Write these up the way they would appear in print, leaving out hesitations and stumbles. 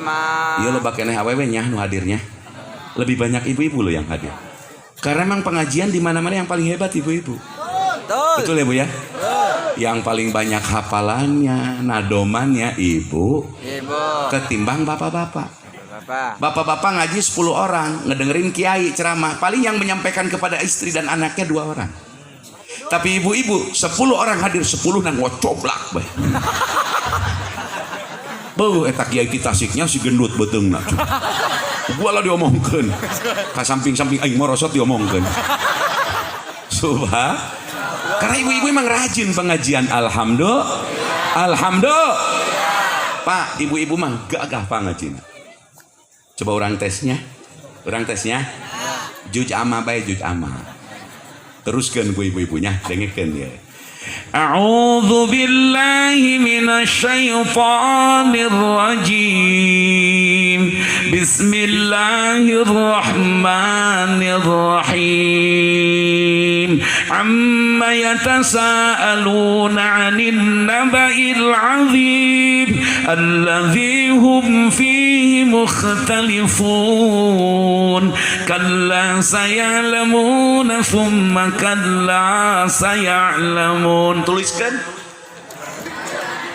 Lima. Iya, loba keneh awewe nya nu hadirnya. Lebih banyak ibu-ibu loh yang hadir. Karena emang pengajian di mana-mana yang paling hebat ibu-ibu. Betul. Betul ya, Bu ya? Yang paling banyak hafalannya, nadomannya ibu. Ibu. Ketimbang bapak-bapak. Bapak. Bapak-bapak ngaji 10 orang, ngedengerin kiai ceramah, paling yang menyampaikan kepada istri dan anaknya 2 orang. Tapi ibu-ibu 10 orang hadir, 10 nang ngocoblak bae. Beuh, eta kiai ti Tasiknya si gendut beuteungna. Gua lah diomongkeun. Ka samping-samping aing morosot diomongkeun. Subhan. Karena ibu-ibu emang rajin pengajian. Alhamdulillah. Alhamdulillah. Pak, ibu-ibu mah gagah pengajian. Coba orang tesnya. Orang tesnya. Juj amma bae, juj amma. Teruskan ku ibu-ibunya, dengekeun ya. A'udzu billahi minasyaitonir rajim. Bismillahirrahmanirrahim. Amma yatasaaluna 'anil naba'il 'azim alladzi hum fihi mukhtalifun. Kalla saya'lamuna thumma kalla saya'lamun. Tuliskan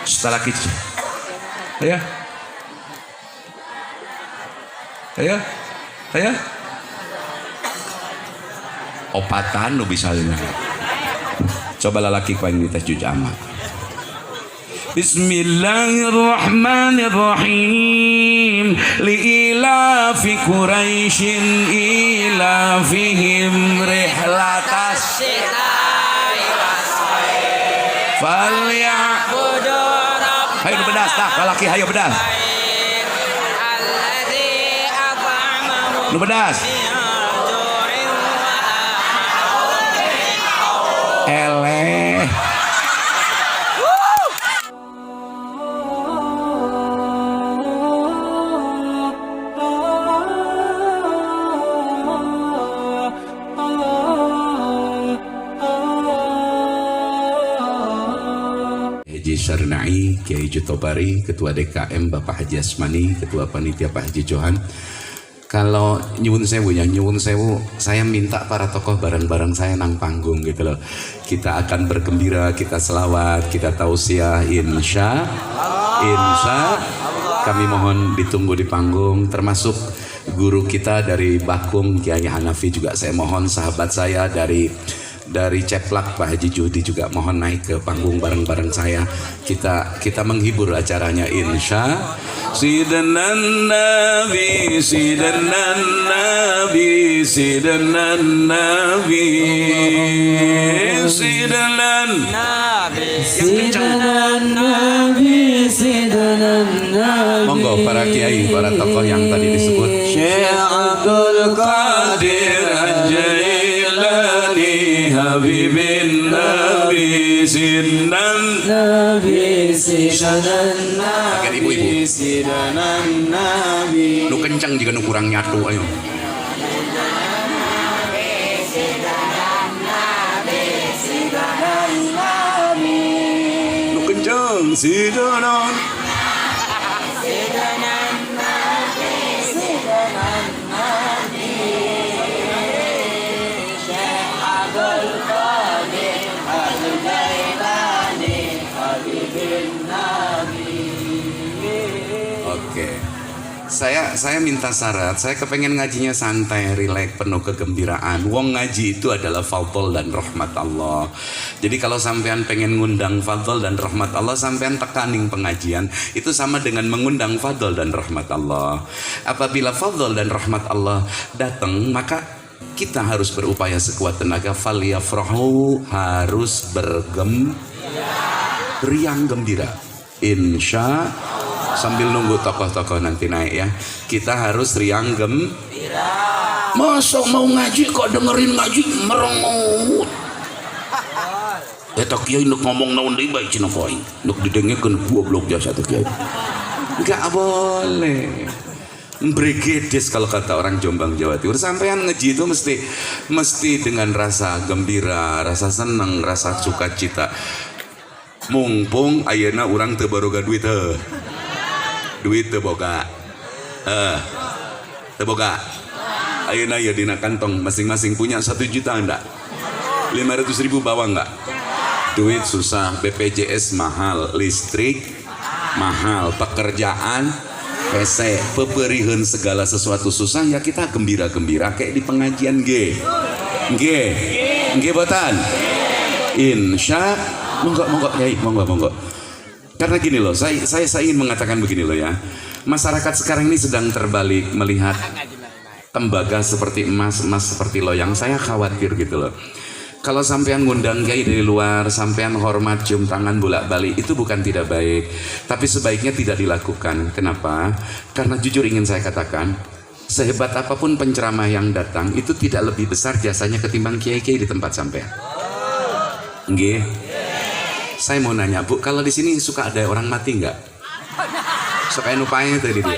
setelah kecil. Ayo. Ayo. Ayo. Opatan nu bisa lina. Coba lalaki ku aing dites juz amma. Bismillahirrahmanirrahim. Liilafi Quraisyin ilafihim rihlatas falya. Hayo nu bedas tah lalaki, hayo bedas. Nu bedas. Eleh. Haji Sarnai, Kiai Jutobari, Ketua DKM Bapak Haji Asmani, Ketua Panitia Pak Haji Johan. Kalau nyuwun sewu ya, nyuwun sewu, saya minta para tokoh bareng-bareng saya nang panggung gitu loh. Kita akan bergembira, kita selawat, kita tausiah, insya, insya. Kami mohon ditunggu di panggung, termasuk guru kita dari Bakung Kiai Hanafi juga saya mohon, sahabat saya dari Ceplak Pak Haji Juhdi juga mohon naik ke panggung bareng-bareng saya. Kita menghibur acaranya insya. Sidana Nabi, Sidana Nabi, Sidana Nabi, Sidana Nabi, Sidana Nabi, Sidana Nabi. Monggo para kiai, para tokoh yang tadi disebut. Syekh Abdul Qadir Al-Jailani, Habibin Nabi, Sinan Nabi, Sidana Bagian ibu-ibu. Nabi, Sidana Nabi. Nu kencang jika nu kurang nyatu ayo. Nu kencang Sidana. Oke. Saya minta syarat, saya kepengen ngajinya santai, rileks, penuh kegembiraan. Wong ngaji itu adalah fadl dan rahmat Allah. Jadi kalau sampean pengen ngundang fadl dan rahmat Allah, sampean tekaning pengajian, itu sama dengan mengundang fadl dan rahmat Allah. Apabila fadl dan rahmat Allah datang, maka kita harus berupaya sekuat tenaga. Falyafrahu, harus riang gembira. Insya sambil nunggu tokoh-tokoh nanti naik ya, kita harus riang gembira. Masa mau ngaji kok dengerin ngaji merengut. Eta kiai nuk ngomong naon deui bae cenah ku aing. Nuk didengekeun goblok jasa teh kiai. Enggak boleh. Bregedes kalau kata orang Jombang Jawa Timur. Sampean ngaji itu mesti dengan rasa gembira, rasa seneng, rasa sukacita. Mumpung ayeuna urang teu baroga duit heuh. Duit teu boga. Eh, teu boga. Ayeuna ya dina kantong masing-masing punya 1 juta enggak? 500 ribu bawa enggak? Duit susah, BPJS mahal, listrik mahal, pekerjaan hese, peperihan segala sesuatu susah, ya kita gembira-gembira kayak di pengajian G. G. G botan. Insya monggo, monggo Yai, monggo, monggo. Karena gini loh, saya ingin mengatakan begini loh ya. Masyarakat sekarang ini sedang terbalik melihat tembaga seperti emas, emas seperti loyang. Saya khawatir gitu loh. Kalau sampean ngundang kiai dari luar, sampean hormat, cium tangan bolak-balik, itu bukan tidak baik, tapi sebaiknya tidak dilakukan. Kenapa? Karena jujur ingin saya katakan, sehebat apapun penceramah yang datang, itu tidak lebih besar jasanya ketimbang kiai-kiai di tempat sampean. Nggih. Saya mau nanya, Bu, kalau di sini suka ada orang mati nggak? Suka nupanya tadi dia.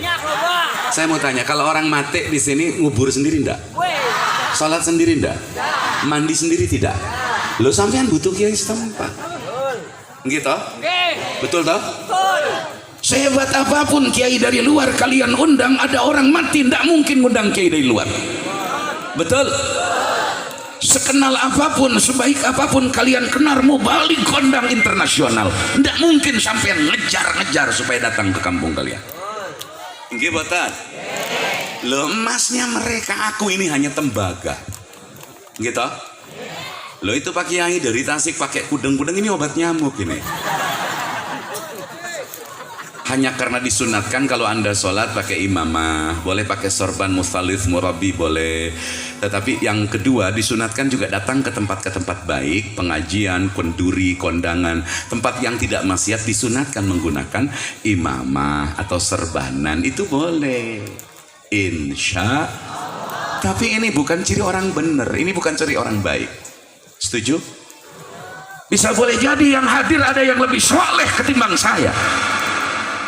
Saya mau tanya, kalau orang mati di sini ngubur sendiri enggak? Sholat sendiri enggak? Mandi sendiri tidak? Lo, sampean butuh kiai setempat. Gitu? Betul toh? Sehebat apapun kiai dari luar kalian undang, ada orang mati tidak mungkin ngundang kiai dari luar. Betul? Sekenal apapun, sebaik apapun kalian kenal mubalig kondang internasional, tidak mungkin sampean ngejar-ngejar supaya datang ke kampung kalian. Nggih boten? Lo, emasnya mereka, aku ini hanya tembaga. Gitu? Lo, itu Pak Kiai dari Tasik pakai kudeng-kudeng, ini obat nyamuk ini. Hanya karena disunatkan kalau Anda sholat pakai imamah, boleh pakai sorban mutsalits murabbi boleh. Tetapi yang kedua, disunatkan juga datang ke tempat ke tempat baik, pengajian, kenduri, kondangan, tempat yang tidak maksiat, disunatkan menggunakan imamah atau serbanan itu boleh. Insya. Tapi ini bukan ciri orang benar, ini bukan ciri orang baik. Setuju? Bisa boleh jadi yang hadir ada yang lebih soleh ketimbang saya.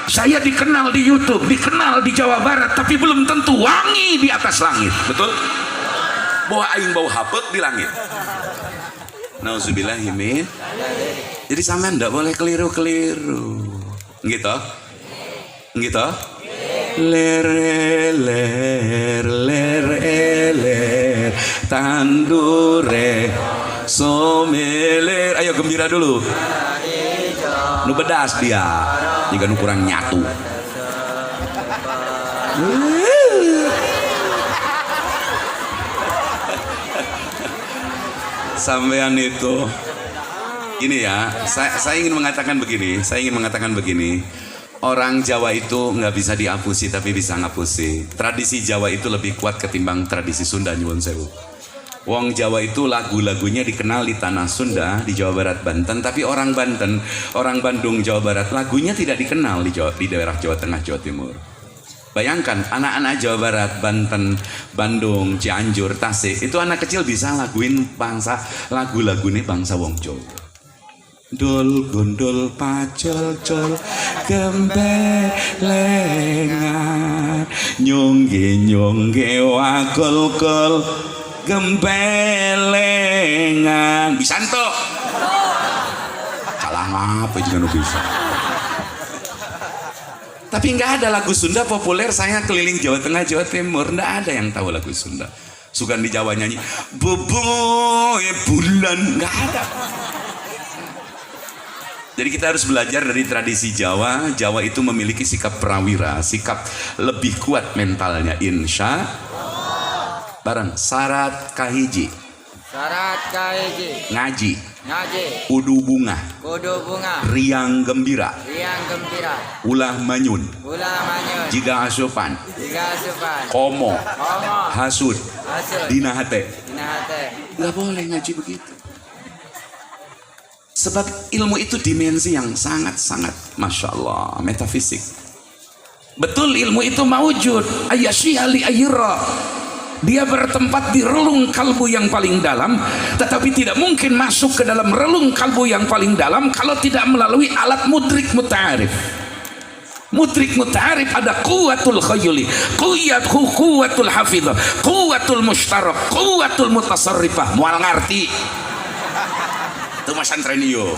Saya dikenal di YouTube, dikenal di Jawa Barat, tapi belum tentu wangi di atas langit. Betul? Bawa aing bau hapek di langit. Nauzubillahimin. Jadi sampean ndak boleh keliru-keliru. Gitu? Gitu? Ler ler ler ler tandure someler. Ayo gembira dulu. Nu bedas dia jika nu kurang nyatu. Sampean itu ini ya, saya ingin mengatakan begini, saya ingin mengatakan begini. Orang Jawa itu nggak bisa diapusi tapi bisa ngapusi. Tradisi Jawa itu lebih kuat ketimbang tradisi Sunda, nyuwun sewu. Wong Jawa itu lagu-lagunya dikenal di tanah Sunda, di Jawa Barat, Banten, tapi orang Banten, orang Bandung, Jawa Barat, lagunya tidak dikenal di Jawa, di daerah Jawa Tengah, Jawa Timur. Bayangkan anak-anak Jawa Barat, Banten, Bandung, Cianjur, Tasik, itu anak kecil bisa laguin bangsa lagu-lagu ini bangsa wong Jawa. Dul gundul pacul cul gembelengan, nyunggi nyunggi wakul kul gembelengan. Bisa entuk salah ngapa juga nu bisa, tapi nggak ada lagu Sunda populer. Saya keliling Jawa Tengah, Jawa Timur, nggak ada yang tahu lagu Sunda. Suka di Jawa nyanyi boboy bulan, nggak ada. Jadi kita harus belajar dari tradisi Jawa. Jawa itu memiliki sikap prawira, sikap lebih kuat mentalnya. Insya bareng syarat kahiji. Syarat kahiji. Ngaji. Ngaji. Kudu bungah. Kudu bungah. Riang gembira. Riang gembira. Ulah manyun. Ulah manyun. Jiga asupan. Jiga asupan. Komo. Komo. Hasud. Hasud. Dina hate. Dina hate. Nggak boleh ngaji begitu. Sebab ilmu itu dimensi yang sangat-sangat, masya Allah, metafisik. Betul, ilmu itu maujud. Ayasyiali ayira. Dia bertempat di relung kalbu yang paling dalam, tetapi tidak mungkin masuk ke dalam relung kalbu yang paling dalam kalau tidak melalui alat mudrik muta'arif. Mudrik muta'arif ada kuwatul khayuli, kuwatul hafidhah, kuwatul mushtarak, kuwatul mutasarrifah. Moal ngarti. Itu mas santren yo.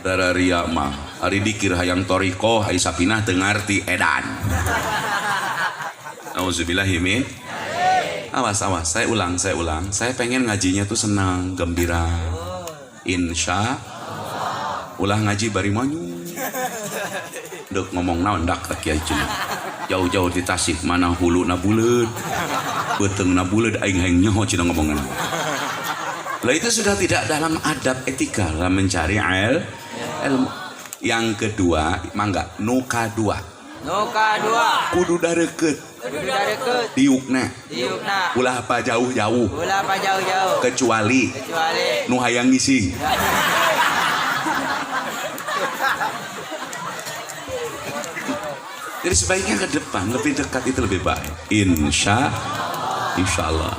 Darah ria mah. Ari dikir hayang thoriqoh, ari sapinah teu ngarti edan. Auzubillahi min. Awas, awas, saya ulang, saya ulang. Saya pengen ngajinya tuh senang, gembira. Insya ulah ngaji bari manyu. Dek ngomong naon dak tak kiai cenah. Jauh-jauh di Tasik mana hulu na buleud. Beuteung na buleud aing hayang nyaho cenah ngomong naon. Lah itu sudah tidak dalam adab etika dalam mencari ilmu. Yang kedua, mangga nuka dua. Nuka dua. Kudu dareukeut. Kudu dareukeut. Diukna. Diukna. Ulah apa jauh-jauh. Ulah apa jauh-jauh. Kecuali kecuali nu hayang ngising. Jadi sebaiknya ke depan, lebih dekat itu lebih baik. Insya Allah.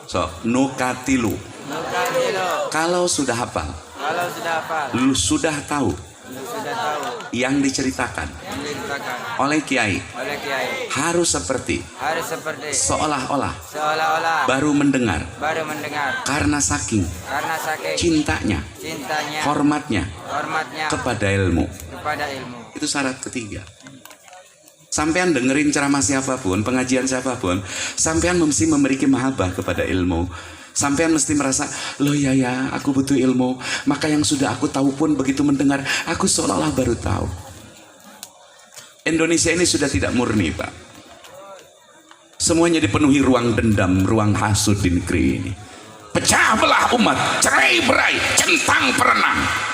So, nukatilu. Nukatilu. Kalau sudah hafal. Kalau sudah hafal. Lu sudah tahu. Lu sudah tahu. Yang diceritakan. Yang diceritakan. Oleh kiai. Oleh kiai. Harus seperti. Harus seperti. Seolah-olah. Seolah-olah. Baru mendengar. Baru mendengar. Karena saking. Karena saking. Cintanya. Cintanya. Hormatnya. Hormatnya. Kepada ilmu. Kepada ilmu. Itu syarat ketiga. Sampean dengerin ceramah siapapun, pengajian siapapun, sampean mesti memiliki mahabbah kepada ilmu. Sampean mesti merasa, loh ya ya, aku butuh ilmu. Maka yang sudah aku tahu pun begitu mendengar, aku seolah-olah baru tahu. Indonesia ini sudah tidak murni, Pak. Semuanya dipenuhi ruang dendam, ruang hasud di negeri ini. Pecah belah umat, cerai berai, centang perenang.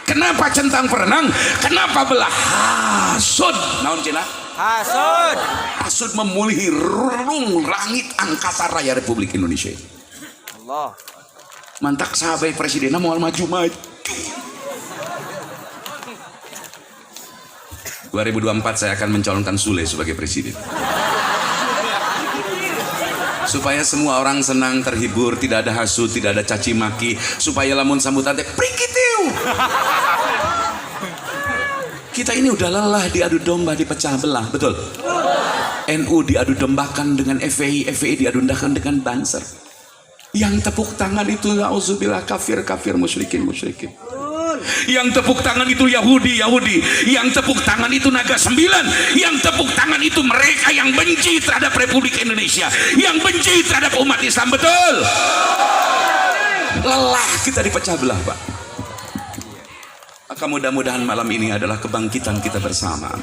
Kenapa centang perenang? Kenapa belah? Hasud. Naon cina? Hasud. Hasud memulihi relung langit angkasa raya Republik Indonesia. Allah. Mantak sahabat presidennya mau maju-maju. 2024 saya akan mencalonkan Sule sebagai presiden. Supaya semua orang senang, terhibur, tidak ada hasut, tidak ada caci maki, supaya lamun sambutan teh prikitiu. Kita ini udah lelah diadu domba, dipecah belah, betul? NU diadu dombakan dengan FPI, FPI diadu dombakan dengan Banser. Yang tepuk tangan itu auzubillah kafir-kafir musyrikin musyrikin. Yang tepuk tangan itu Yahudi Yahudi, yang tepuk tangan itu Naga Sembilan, yang tepuk tangan itu mereka yang benci terhadap Republik Indonesia, yang benci terhadap umat Islam, betul? Lelah kita dipecah belah, Pak. Maka mudah-mudahan malam ini adalah kebangkitan kita bersama.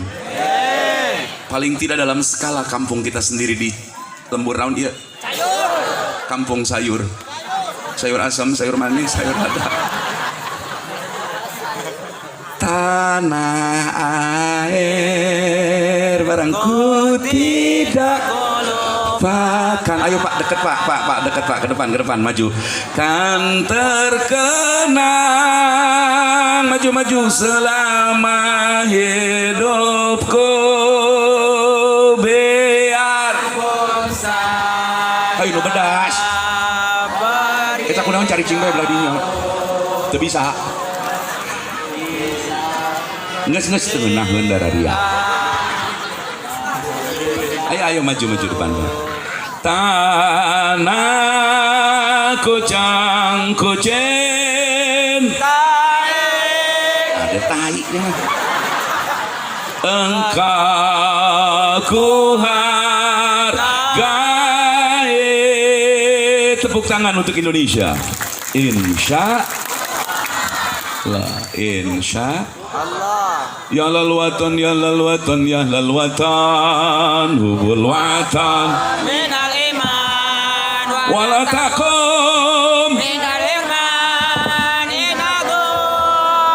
Paling tidak dalam skala kampung kita sendiri di Lembur Raun, iya. Kampung sayur. Sayur asam, sayur manis, sayur lada. Tanah air barangku tidak lupakan. Ayo Pak, deket Pak, Pak, Pak, deket Pak, ke depan, maju. Kan terkenang, maju-maju selama hidupku biar. Ayo bedas. Kita kunaon cari cingbe belah dinya. Teu bisa. Nges-nges teu ngeunaheun dararia. Ayo ayo maju-maju depan. Tanah kucang kucing. Ada tai nya. Engkau ku hargai. Tepuk tangan untuk Indonesia. Insya Allah, insya Allah. Ya lalwatan, ya lalwatan, ya lalwatan, hubul watan minal iman wala taqum minal iman inadu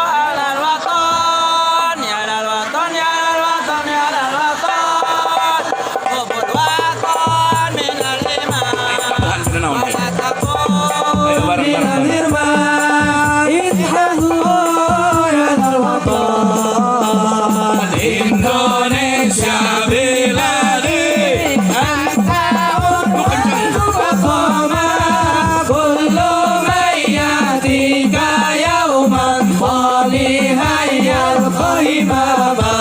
alal watan ya lalwatan ya lalwatan ya lalwatan hubul watan minal iman wala taqum Ayo bareng-bareng. Indonesia biladi anta kullu man yatika yauman qalihan yalqa imama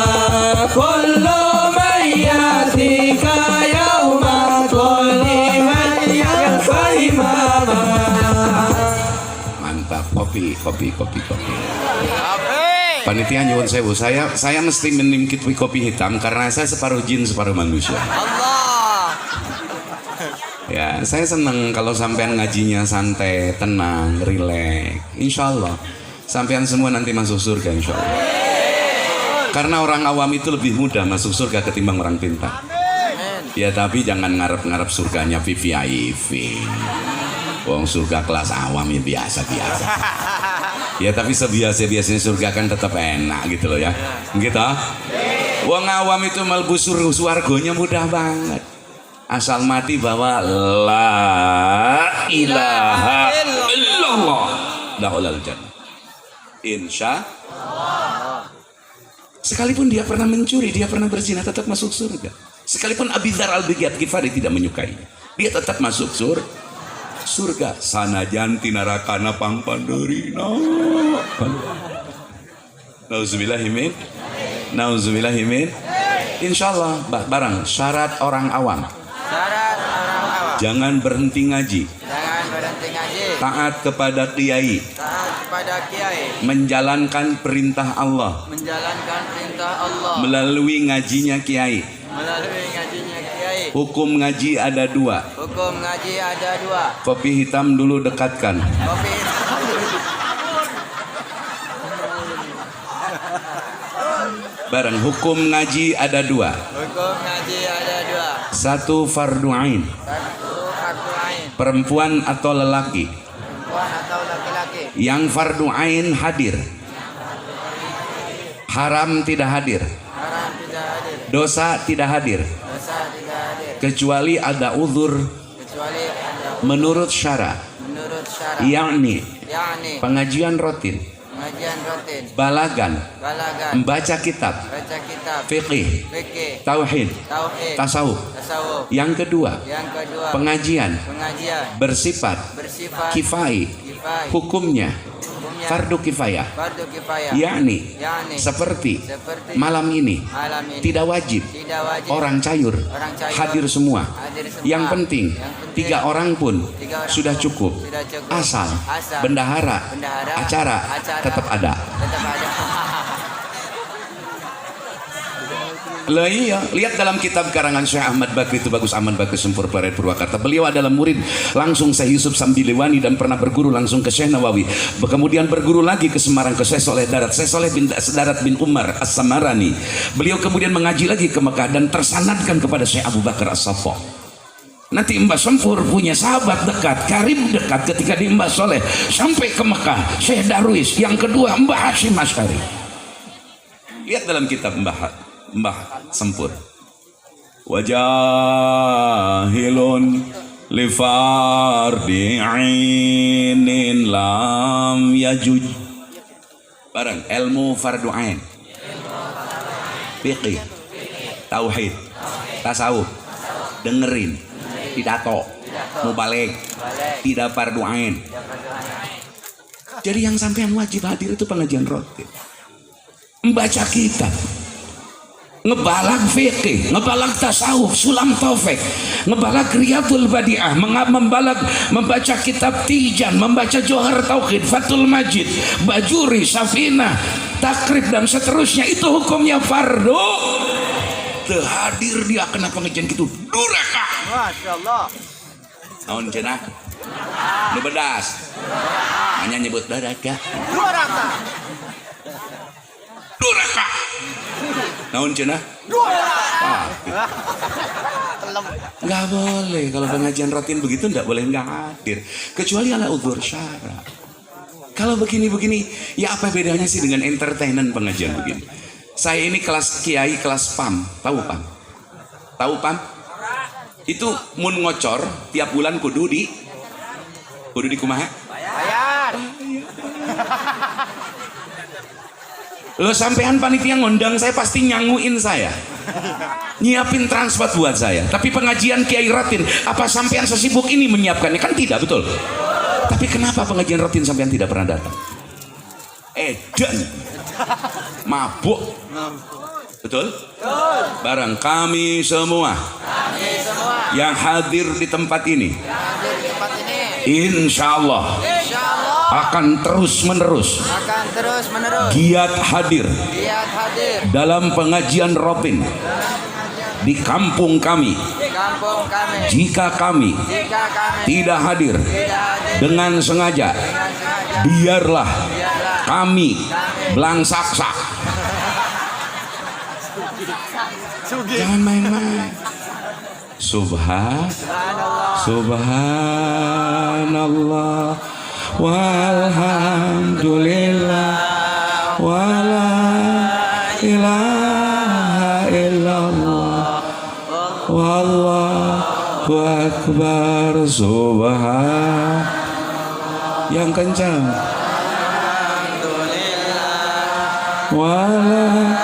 kullu man yatika yauman qalihan yalqa imama. Mantap, kopi, kopi, kopi, kopi. Panitia, nyuwun sewu, saya mesti minum kopi hitam karena saya separuh jin separuh manusia. Allah. Ya, saya seneng kalau sampean ngajinya santai, tenang, rileks. Insya Allah, sampean semua nanti masuk surga, insya Allah. Karena orang awam itu lebih mudah masuk surga ketimbang orang pintar. Ya, tapi jangan ngarep-ngarep surganya VVIP. Wong surga kelas awam ya biasa-biasa. Ya, tapi sebiasa-biasanya surga kan tetap enak gitu loh ya. Gitu. Wong awam itu melbu surganya mudah banget. Asal mati bawa la ilaha illallah dakhalal jannah. Insya. Sekalipun dia pernah mencuri, dia pernah berzina, tetap masuk surga. Sekalipun Abi Dzar Al-Ghifari tidak menyukainya, dia tetap masuk surga. Sanajan ti narakana pangpandeurina. Nauzubillahimin. Nauzubillahimin. Insyaallah, barang syarat orang awam. Syarat orang awam. Jangan berhenti ngaji. Jangan berhenti ngaji. Taat kepada kiai. Taat kepada kiai. Menjalankan perintah Allah. Menjalankan perintah Allah. Melalui ngajinya kiai. Melalui ngajinya kiai. Hukum ngaji ada dua. Hukum ngaji ada dua. Kopi hitam dulu dekatkan. Kopi hitam dulu. Bareng hukum ngaji ada dua. Hukum ngaji ada dua. Satu fardu ain. Satu fardu ain. Perempuan atau lelaki. Perempuan atau laki-laki. Yang fardu ain hadir. Haram tidak hadir. Haram tidak hadir. Dosa tidak hadir. Dosa tidak hadir. Kecuali ada uzur. Kecuali ada menurut syara. Menurut syara. Yakni yakni pengajian rutin. Pengajian rutin. Balagan. Balagan. Membaca kitab. Baca kitab. Fikih. Fikih. Tauhid. Tauhid. Tasawuf. Tasawuf. Yang kedua. Yang kedua. Pengajian. Pengajian. Bersifat. Bersifat. Kifai. Kifai. Hukumnya. Hukumnya. Fardu kifayah. Fardu kifayah. Yakni. Yakni. Seperti. Seperti. Malam ini. Malam ini. Tidak wajib. Tidak wajib. Orang cayur. Orang cayur. Hadir semua. Hadir semua. Yang penting, Yang penting, tiga orang pun tiga orang sudah pun cukup. sudah cukup. Asal, Asal, bendahara, bendahara, acara, acara tetap ada. Tetap ada. Lah iya, lihat dalam kitab karangan Syekh Ahmad Bakri itu bagus, Ahmad Bakri Sempur Baret Purwakarta. Beliau adalah murid langsung Syekh Yusuf Sambilewani dan pernah berguru langsung ke Syekh Nawawi. Kemudian berguru lagi ke Semarang ke Syekh Soleh Darat, Syekh Soleh bin Darat bin Umar As-Samarani. Beliau kemudian mengaji lagi ke Mekah dan tersanadkan kepada Syekh Abu Bakar As-Saffah. Nanti Mbah Sempur punya sahabat dekat, karib dekat ketika di Mbah Soleh sampai ke Mekah, Syekh Darwis, yang kedua Mbah Hasyim Asy'ari. Lihat dalam kitab Mbah Sempur. Wajahilun li fardi ainin lam yajuj. Bareng ilmu fardu ain. Fiqih, tauhid, tasawuf, dengerin, pidato, mubalig, tidak fardu ain. Jadi yang sampean wajib hadir itu pengajian rutin. Membaca kitab, ngebalag fikih, ngebalag tasawuf, sulam taufik, ngebalag riyadul badiah, membalag, membaca kitab Tijan, membaca Johar Tauhid, Fathul Majid, Bajuri, Safinah, Takrib dan seterusnya, itu hukumnya fardu. Hadir dia kena pengajian gitu, duraka. Masya Allah. Naon cenah? Nu bedas. Hanya nyebut duraka. Duraka. Duraka. Naon cenah? Duraka. Nggak boleh kalau pengajian rutin begitu, nggak boleh nggak hadir kecuali ala udzur syara. Kalau begini-begini ya apa bedanya sih dengan entertainment pengajian begini? Saya ini kelas kiai, kelas PAM, tahu PAM? Tahu PAM? Itu mun ngocor tiap bulan kudu di kumaha? Bayar. Lo sampean panitia ngundang saya pasti nyanguin saya, nyiapin transport buat saya. Tapi pengajian kiai rutin, apa sampean sesibuk ini menyiapkannya? Kan tidak, betul. Tapi kenapa pengajian rutin sampean tidak pernah datang? Edan, mabuk, betul? Barang kami semua, Kami semua yang hadir di tempat ini, yang hadir di tempat ini, insya Allah insya Allah Akan terus menerus. Akan terus menerus. Giat hadir. Giat hadir. Dalam pengajian Robin. Di kampung kami. Di kampung kami. Jika kami. Jika kami. Tidak hadir. Tidak hadir. Dengan sengaja. Dengan sengaja. Biarlah. Biarlah. Kami. Belang saksa. Jangan main-main. Subhanallah walhamdulillah wala ilaha illallah wallahu akbar. Subhan yang kencang. Wala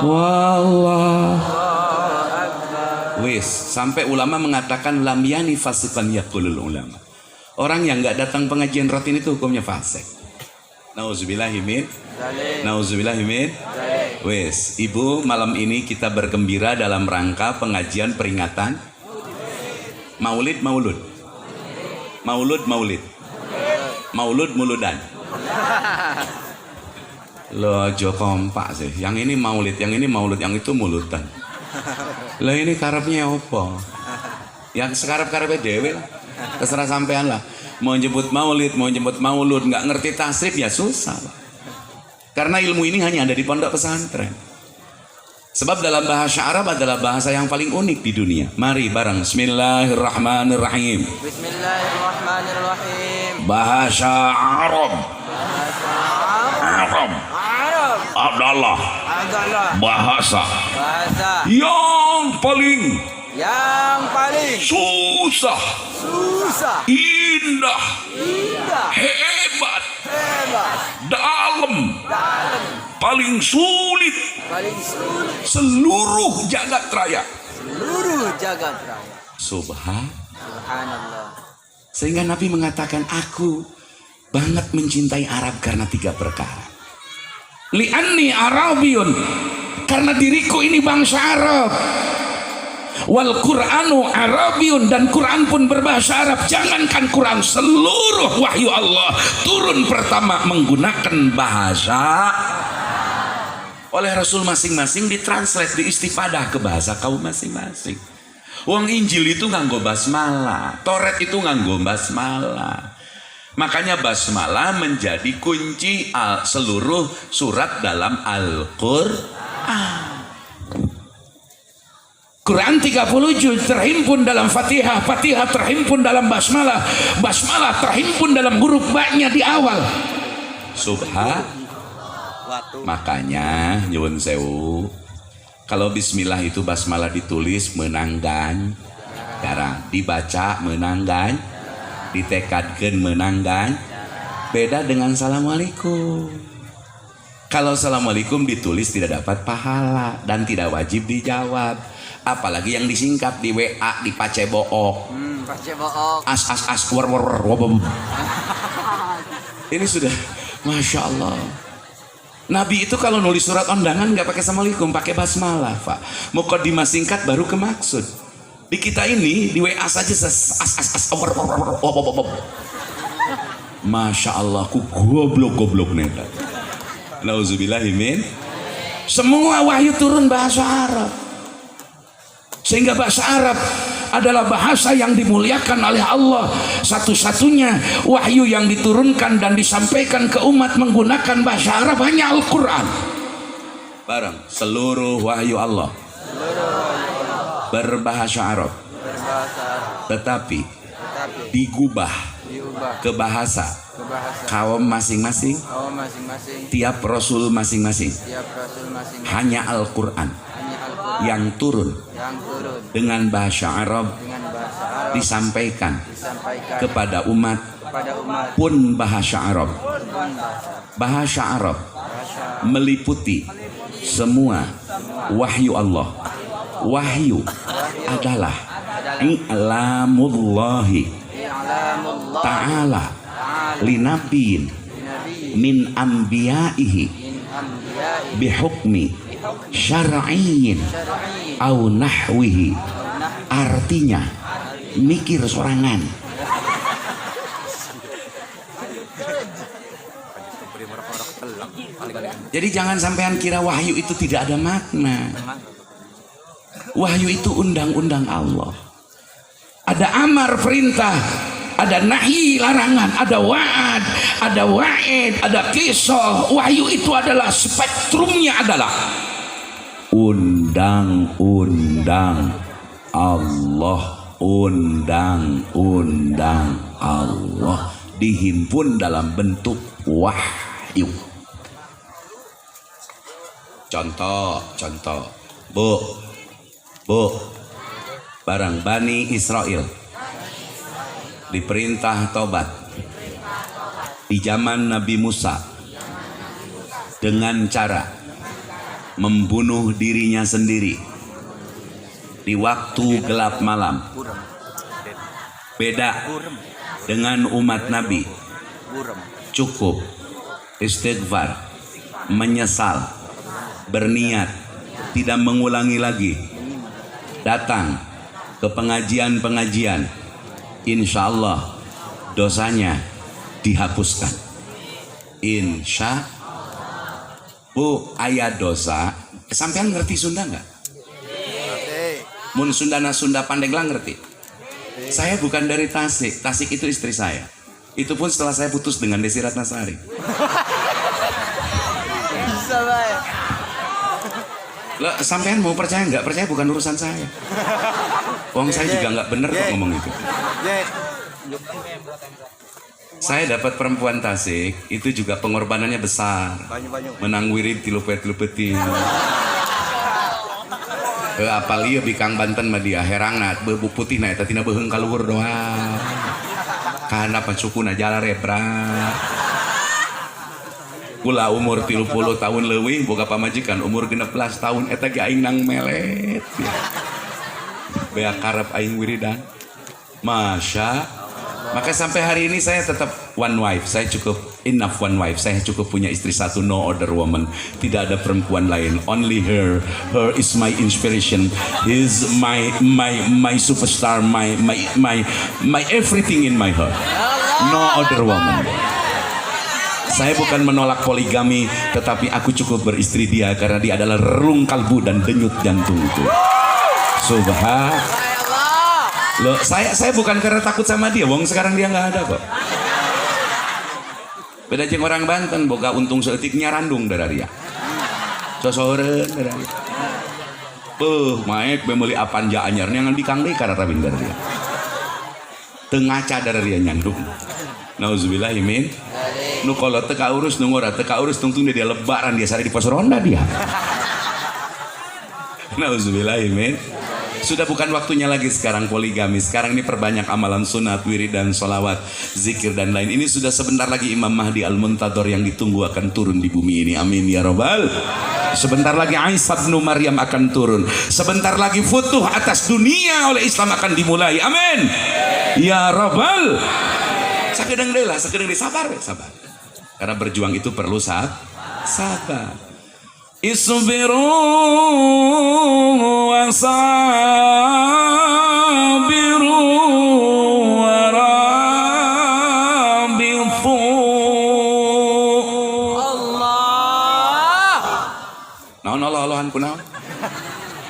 wallah. Wis, sampai ulama mengatakan lam yani fasikan yaqulul ulama. Orang yang nggak datang pengajian rutin itu hukumnya fasik. Nauzubillahimin. Nauzubillahimin. Wis, Ibu, malam ini kita bergembira dalam rangka pengajian peringatan Maulid Maulud. Maulud Maulid. Maulud Muludan. Lo aja kompak sih. Yang ini maulid, yang ini maulud, yang itu mulutan. Lah ini karepnya apa? Yang sekarep-karepe dhewe lah. Terserah sampean lah. Mau jemput maulid, mau jemput maulud, nggak ngerti tasrif ya susah. Pak. Karena ilmu ini hanya ada di pondok pesantren. Sebab dalam bahasa Arab adalah bahasa yang paling unik di dunia. Mari bareng. Bismillahirrahmanirrahim. Bismillahirrahmanirrahim. Bahasa Arab. Bahasa Arab. Arab adalah adalah bahasa bahasa yang paling susah, susah, indah, indah, hebat, hebat, dalam, dalam, paling sulit, paling sulit, seluruh jagat raya. Seluruh jagat raya. Subhanallah. Subhanallah. Sehingga Nabi mengatakan, aku banget mencintai Arab karena tiga perkara. Li'anni Arabiyun, karena diriku ini bangsa Arab. Wal Qur'anu Arabiyun, dan Quran pun berbahasa Arab. Jangankan Quran, seluruh wahyu Allah turun pertama menggunakan bahasa oleh Rasul masing-masing, ditranslate, diistifadah ke bahasa kaum masing-masing. Wong Injil itu nganggo basmalah, Toret itu nganggo basmalah. Makanya basmalah menjadi kunci seluruh surat dalam Al-Qur'an. Quran 30 juz terhimpun dalam Fatihah, Fatihah terhimpun dalam basmalah, basmalah terhimpun dalam huruf ba-nya di awal. Subhan. Makanya nyuwun sewu, kalau bismillah itu basmalah ditulis menanggan darah, dibaca menanggan, ditekadkan menanggan. Beda dengan assalamualaikum. Kalau assalamualaikum ditulis tidak dapat pahala dan tidak wajib dijawab. Apalagi yang disingkat di WA, di pacebook. Pacebook. As as as war war war wabam. Ini sudah, masya Allah. Nabi itu kalau nulis surat undangan nggak pakai assalamualaikum, pakai basmalah, Pak. Mukadimah singkat baru ke maksud. Di kita ini di WA saja as as as war war war wabam, wabam. Masya Allah, ku goblok goblok neta. Nauzubillahimin. Semua wahyu turun bahasa Arab. Sehingga bahasa Arab adalah bahasa yang dimuliakan oleh Allah. Satu-satunya wahyu yang diturunkan dan disampaikan ke umat menggunakan bahasa Arab hanya Al-Quran. Bareng seluruh wahyu Allah berbahasa Arab, tetapi digubah ke bahasa kaum masing-masing, tiap rasul masing-masing. Hanya Al-Quran yang turun dengan bahasa Arab disampaikan kepada umat pun bahasa Arab. Bahasa Arab meliputi semua wahyu Allah. Wahyu adalah i'lamullahi ta'ala linabiyin min anbiya'ihi bihukmi syar'iyyin au nahwihi. Artinya mikir sorangan. Jadi jangan sampean kira wahyu itu tidak ada makna. Wahyu itu undang-undang Allah. Ada amar perintah, ada nahi larangan, ada wa'ad, ada wa'id, ada kisah. Wahyu itu adalah spektrumnya adalah undang-undang Allah, undang-undang Allah dihimpun dalam bentuk wahyu. Contoh, contoh. Bu, Bu, barang Bani Israel diperintah tobat di zaman Nabi Musa dengan cara membunuh dirinya sendiri di waktu gelap malam. Beda dengan umat Nabi, cukup istighfar, menyesal, berniat tidak mengulangi lagi, datang ke pengajian-pengajian, insya Allah dosanya dihapuskan. Insya. Bu, aya dosa, sampean ngerti Sunda nggak? Mun Sundana Sunda Pandeglang ngerti? Saya bukan dari Tasik, Tasik itu istri saya. Itu pun setelah saya putus dengan Desi Ratnasari. Bisa bae. Loh, sampean mau percaya nggak percaya bukan urusan saya. Wong saya juga nggak bener kok ngomong itu. Saya dapat perempuan Tasik, itu juga pengorbanannya besar. Banyu-banyu. Menang wirid tilu poe tilu peuting. Apal ieu bikang Banten mah dia herangna beubu putih na eta tina beuheung ka luhur doang. Kana sukuna jalarebra. Kula umur 30 tahun leuwih boga pamajikan umur 16 tahun eta ge aing nang melet. Beak karep aing wiridan. Masya. Maka sampai hari ini saya tetap one wife. Saya cukup enough one wife. Saya cukup punya istri satu, no other woman. Tidak ada perempuan lain. Only her. Her is my inspiration. He's my my my superstar, my my my my everything in my heart. No other woman. Saya bukan menolak poligami, tetapi aku cukup beristri dia karena dia adalah relung kalbu dan denyut jantungku. Subhan. Loh, saya bukan karena takut sama dia, wong sekarang dia nggak ada kok. Beda jeung orang Banten, boga untung saeutik nyarandung dari dia. Sosoreun dari dia. Beuh, maek be meuli Avanza anyar ngan bikang deui karena rawin dari dia. Teu ngaca dari dia nyandung. Nauzubillah min. Nu kolot teu kaurus, nu ngora teu kaurus, tungtung dia lebaran dia sare di pos ronda dia. Nauzubillah min. Sudah bukan waktunya lagi sekarang poligami. Sekarang ini perbanyak amalan sunat, wiridan, sholawat, zikir dan lain. Ini sudah sebentar lagi Imam Mahdi Al-Muntadhar yang ditunggu akan turun di bumi ini. Amin ya robbal. Sebentar lagi Isa bin Maryam akan turun. Sebentar lagi futuh atas dunia oleh Islam akan dimulai. Amin. Ya robbal. Sakedeung deui lah, sakedeung deui, sabar we, sabar. Karena berjuang itu perlu sabar. اصبروا وصابروا ورابطوا. Allah. Naon Allah Allahan kunaon?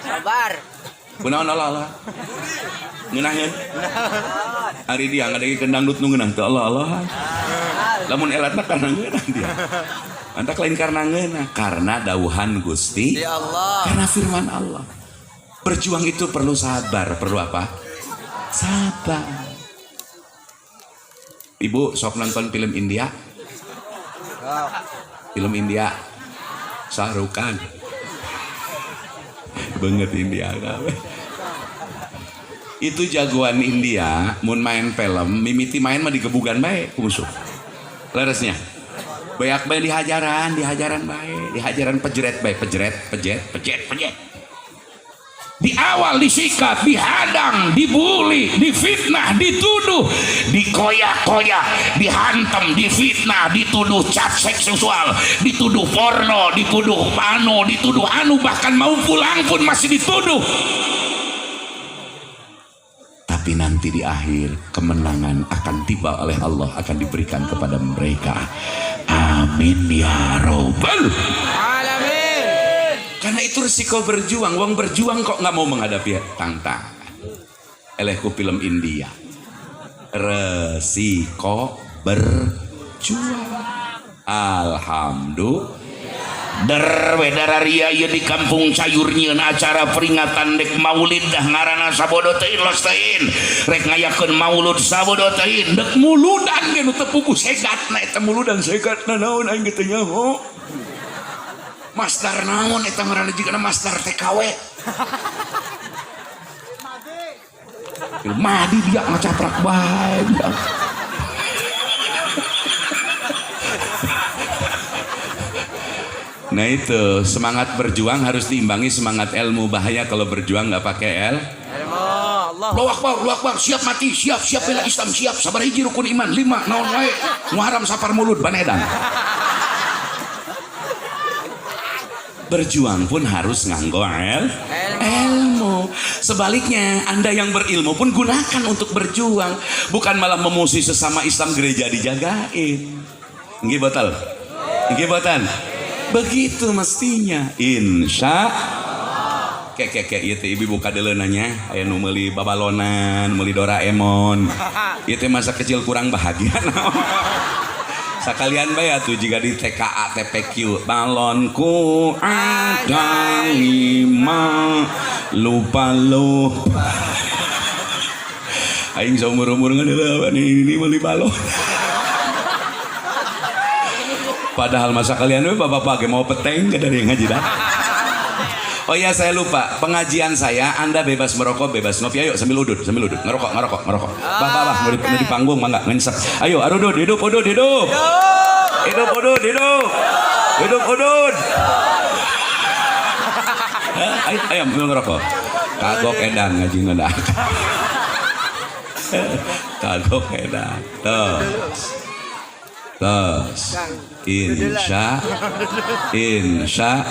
Sabar. Kunaon Allah Allah? Ngeunaheun? Ari dia ngadengikeun dangdut nu ngeunah teu Allah Allahan. Lamun elatna karena ngeunah dia. Mantak lain karena ngeunah, karena dawuhan Gusti. Ya Allah. Karena firman Allah. Berjuang itu perlu sabar, perlu apa? Sabar. Ibu sok nonton film India? Film India. Shah Rukh Khan. Banget India kabeh. Itu jagoan India mun main film mimiti main mah digebugan bae ku musuh. Leresnya. Beak bae dihajaran, dihajaran bae, dihajaran pejret bae, pejret, pejet, pejet, pejet. Di awal disikat, dihadang, dibully, difitnah, dituduh, dikoyak-koyak, dihantam, difitnah, dituduh cat seksual, dituduh porno, dituduh anu, dituduh anu, bahkan mau pulang pun masih dituduh. Tapi Tapi nanti di akhir kemenangan akan tiba oleh Allah, akan diberikan kepada mereka. Amin ya robbal alamin. Karena itu risiko berjuang. Wong berjuang kok nggak mau menghadapi tantangan. Elehku film India. Resiko berjuang. Alhamdulillah. Der wedararia ieu di kampung Cayur nyieun acara peringatan dek maulid dah ngaranna sabodo teuing los teuing rek ngayakeun maulud sabodo teuing Dek muludan ge nu teu puguh segatna eta muludan segatna naon aing ge teu nyaho. Masdar naon eta ngaranna jigana masdar TKW. Madi dia ngacaprak bae dia. Nah itu, semangat berjuang harus diimbangi semangat ilmu. Bahaya kalau berjuang nggak pakai el. Ilmu Allah. Allahu Akbar, Allahu Akbar, siap mati, siap, siap bela Islam, siap. Sabar hiji rukun iman, 5, naon wae. Muharam sapar mulut, banedan. Berjuang pun harus nganggo el. Ilmu. Sebaliknya, Anda yang berilmu pun gunakan untuk berjuang. Bukan malah memusuhi sesama Islam, gereja dijagain. Nggih botal. Nggih botan. Begitu mestinya. Insya kek kek kek ieu teh ibu buka deuleunanya aya nu meuli babalonan, meuli Doraemon. Ieu teh masa kecil kurang bahagia naon. Sakalian bae atuh jiga di TKA TPQ balonku ada 5 lupa lupa. Aing saumur-umur ngeuneuh ini meuli balon. Padahal masa kalian bapak-bapak mau peteng ke dari ngaji dah. Oh iya saya lupa, pengajian saya Anda bebas merokok, bebas ngopi. Ayo sambil udut, ngerokok, ngerokok, ngerokok. Bah, bah, bah, mau di panggung mangga ngensek. Ayo arudud, hidup udud, hidup. Hidup udud, hidup. Hidup udud. Ayo, ayo mau ngerokok. Kagok edan ngaji ngeunah. Kagok edan. Tuh. Terus insya insya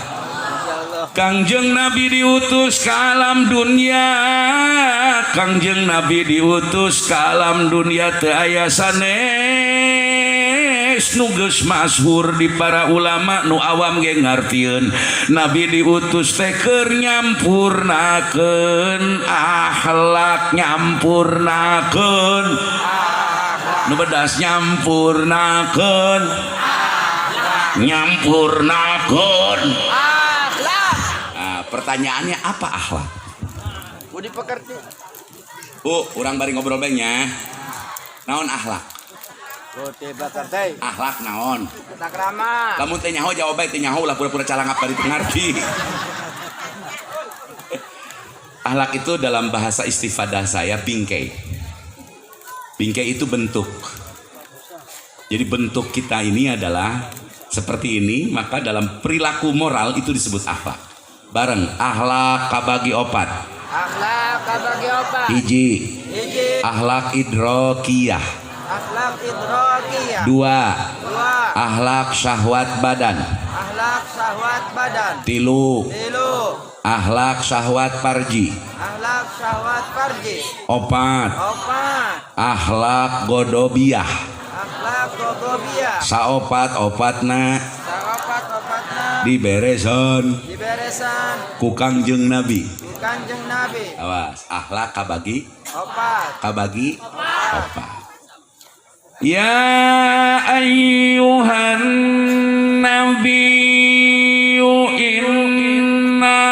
Kangjeng Nabi diutus ke alam dunia, Kangjeng Nabi diutus ke alam dunia teu aya sanes nu geus masyhur di para ulama nu awam ge ngartieun. Nabi diutus teh keur nyampurnakeun akhlak, nyampurnakeun nu bedas, nyampurnakeun nyampurnakeun akhlak. Nah, pertanyaannya apa akhlak? Budi pekerti. Bu, urang bari ngobrol bae nya. Naon akhlak? Budi pekerti. Akhlak naon? Tata krama. Lamun teh nyaho jawab bae teh nyaho lah pura-pura calangap bari teu ngarti. Akhlak itu dalam bahasa istifadah saya bingkai. Bingkai itu bentuk. Jadi bentuk kita ini adalah seperti ini, maka dalam perilaku moral itu disebut akhlak. Bareng akhlak kabagi opat. Akhlak kabagi opat. Hiji. Hiji. Akhlak idrokiyah. Akhlak idrokiyah. Dua. Dua. Akhlak syahwat badan. Akhlak syahwat badan. Tilu. Tilu. Akhlak syahwat parji. Akhlak syahwat parji. Opat. Opat. Akhlak godobiah. Akhlak godobiah. Saopat opatna. Saopat opatna. Diberesan. Diberesan. Ku Kangjeng Nabi. Ku Kangjeng Nabi. Awas, akhlak kabagi opat. Kabagi opat. Opat. Ya ayyuhan nabiyyu inna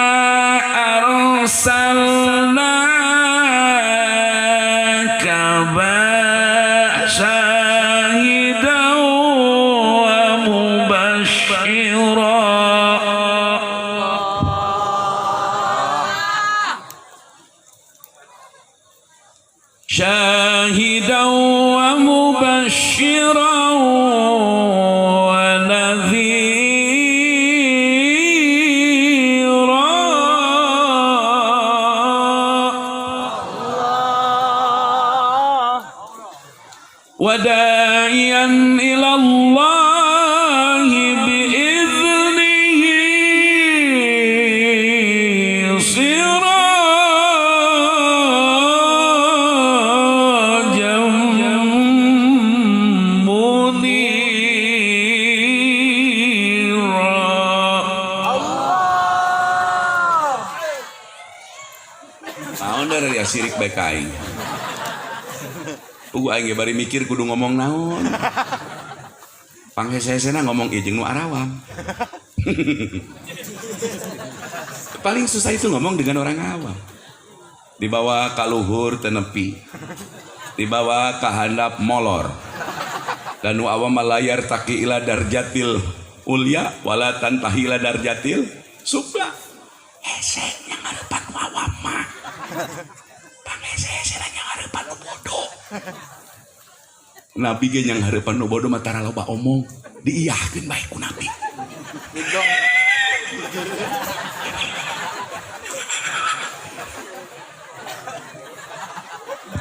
arsalnaka syahidan wa mubasysyiran syahidan wa mubasysyiran wa nadhira wa da'iyan ila Allah bi'idhnihi sirajan Naon ya sirik bae ka aing. Puguh aing ge bari mikir kudu ngomong naon. Panghese-hesena ngomong ieu jeung nu arawam. Paling susah itu ngomong dengan orang awam. Dibawa ka luhur teu nepi. Dibawa ka handap molor. Dan nu awam mah la yartaqi ila darjatil ulya wala tantahi ila darjatil sufla. Hese nyangarepan nu awam mah. Panghese-hesena nyangarepan nu bodoh. Nabi ge nyanghareupan nu bodoh mah tara loba omong, diiyahkeun bae ku Nabi.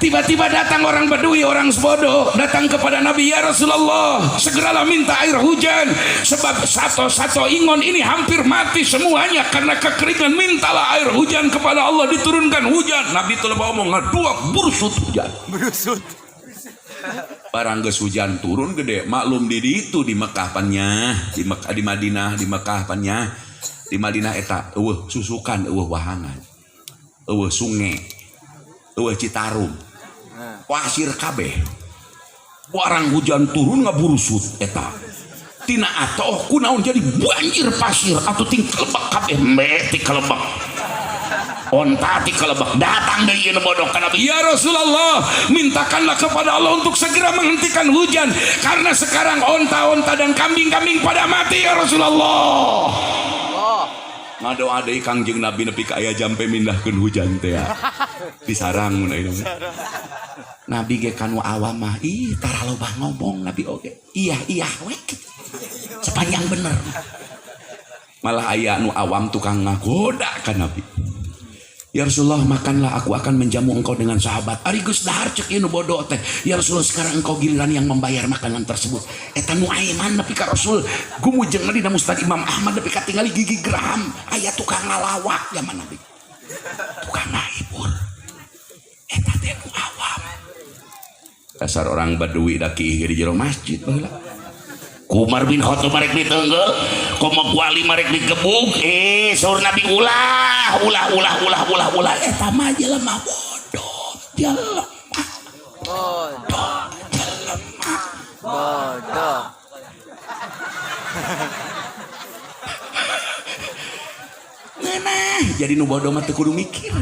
Tiba-tiba datang orang Badui, orang bodoh, datang kepada Nabi, ya Rasulullah, segeralah minta air hujan, sebab sato-sato ingon ini hampir mati semuanya karena kekeringan. Mintalah air hujan kepada Allah, diturunkan hujan. Nabi telah ngomong, dua bursut hujan. Berusut. Barang geus hujan turun gede, maklum di ditu di Mekah pannya, di Mekah, di Madinah, di Mekah pannya, di Madinah eta eueuh susukan, eueuh wahangan, eueuh sungai, eueuh Citarum, pasir kabeh. Barang hujan turun ngaburusut eta. Tina atoh kunaon jadi banjir pasir atau ting kelebak kabeh, mbe ti kelebak. Onta ti kelebak datang deui ieu nu bodoh ka Nabi, ya Rasulullah, mintakanlah kepada Allah untuk segera menghentikan hujan karena sekarang onta-onta dan kambing-kambing pada mati ya Rasulullah. Oh. Ngadoa deui Kangjeng Nabi nepi ka aya jampe mindahkeun hujan teh ya. Di sarang mun ayeuna mah. Nabi ge kanu awam mah ih tara loba ngomong Nabi oge. Iya iya we. Sepanjang bener. Malah aya nu awam tukang ngagoda ka Nabi. Ya Rasulullah, makanlah, aku akan menjamu engkau dengan sahabat. Ari geus dahar cek ieu nu bodoh teh. Ya Rasulullah, sekarang engkau giliran yang membayar makanan tersebut. Eta nu aiman nepi ka Rasul. Gumujeng dina Musnad Imam Ahmad nepi ka tingali gigi geraham. Aya tukang ngalawak zaman Nabi. Tukang ngahibur. Eta teh nu awam. Dasar orang Badui daki di jero masjid baheula. Umar bin Khattab marek ditenggel, komo wali marek digebug, saur Nabi ulah, ulah, ulah, ulah, ulah, ulah, eta mah jelema bodoh, jelema Bodoh. jelema Bodoh. Ngeunah, jadi nu bodoh mah teu kudu mikir.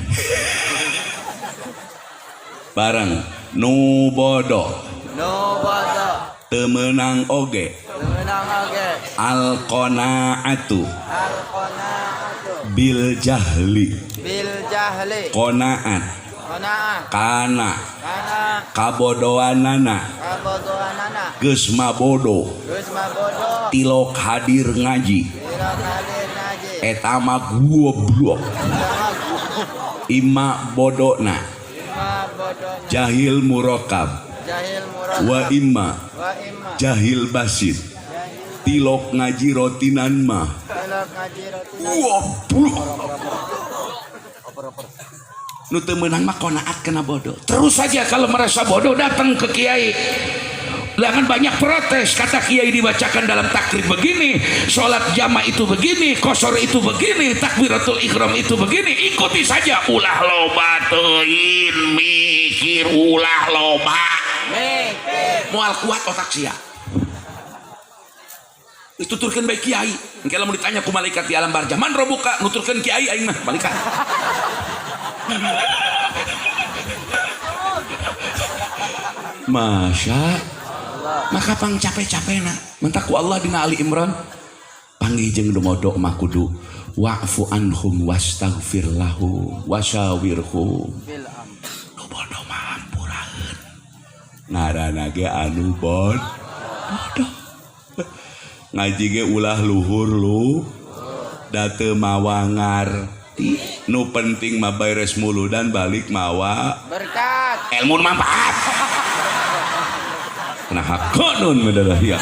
Bareng nu bodoh, Nu bodoh, teu meunang oge. Menang oge. Al-qanaatu Al-qanaatu bil jahli. Bil jahli. Qanaat Qanaah kana kana kabodoanana kabodohanana geus mabodo geus mabodo tilok hadir ngaji tilok hadir ngaji eta mah goblok. Ima bodona Ima bodona jahil murokab jahil murokab wa imma wa imma jahil basit tilok ngaji rotinan mah tilok ngaji rotinan goblok. Nu teu meunang mah qanaat kana bodoh. Terus saja kalau merasa bodoh datang ke kiai. Jangan banyak protes, kata kiai dibacakan dalam takrib begini, sholat jamaah itu begini, kosor itu begini, takbiratul ihram itu begini, ikuti saja. Ulah loba teuing mikir, ulah loba mikir. Moal kuat otak sia. Dituturkeun bae kiai. Engke lamun ditanya ku malaikat di alam barzah, man robuka nuturkeun kiai aing mah malaikat. Masya maka pang capek-capekna mentak ku Allah dina Ali Imran panggih jeung nu bodoh mah kudu wa'fu anhum wastaghfir lahum wasyawirhum. Bil amr. Nu bodoh mah hampuraeun. Ngaranna ge anu bodoh. Ngaji ge ulah luhur lu da teu mawa ngarti. Nu penting mah beres muludan balik mawa berkat. Ilmu manfaat. Nah hakonun mendadah ya.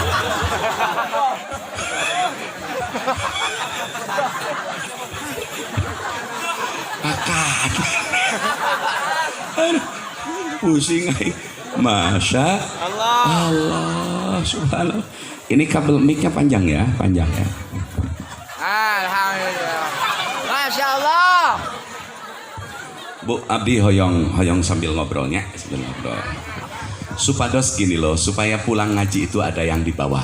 Makan. Aduh, pusing aing. Masya Allah. Allah subhanallah. Ini kabel mic-nya panjang ya, panjang ya. Alhamdulillah. Masya Allah. Bu, abdi hoyong hoyong sambil ngobrolnya, sambil ngobrol. Supados gini loh, supaya pulang ngaji itu ada yang dibawa.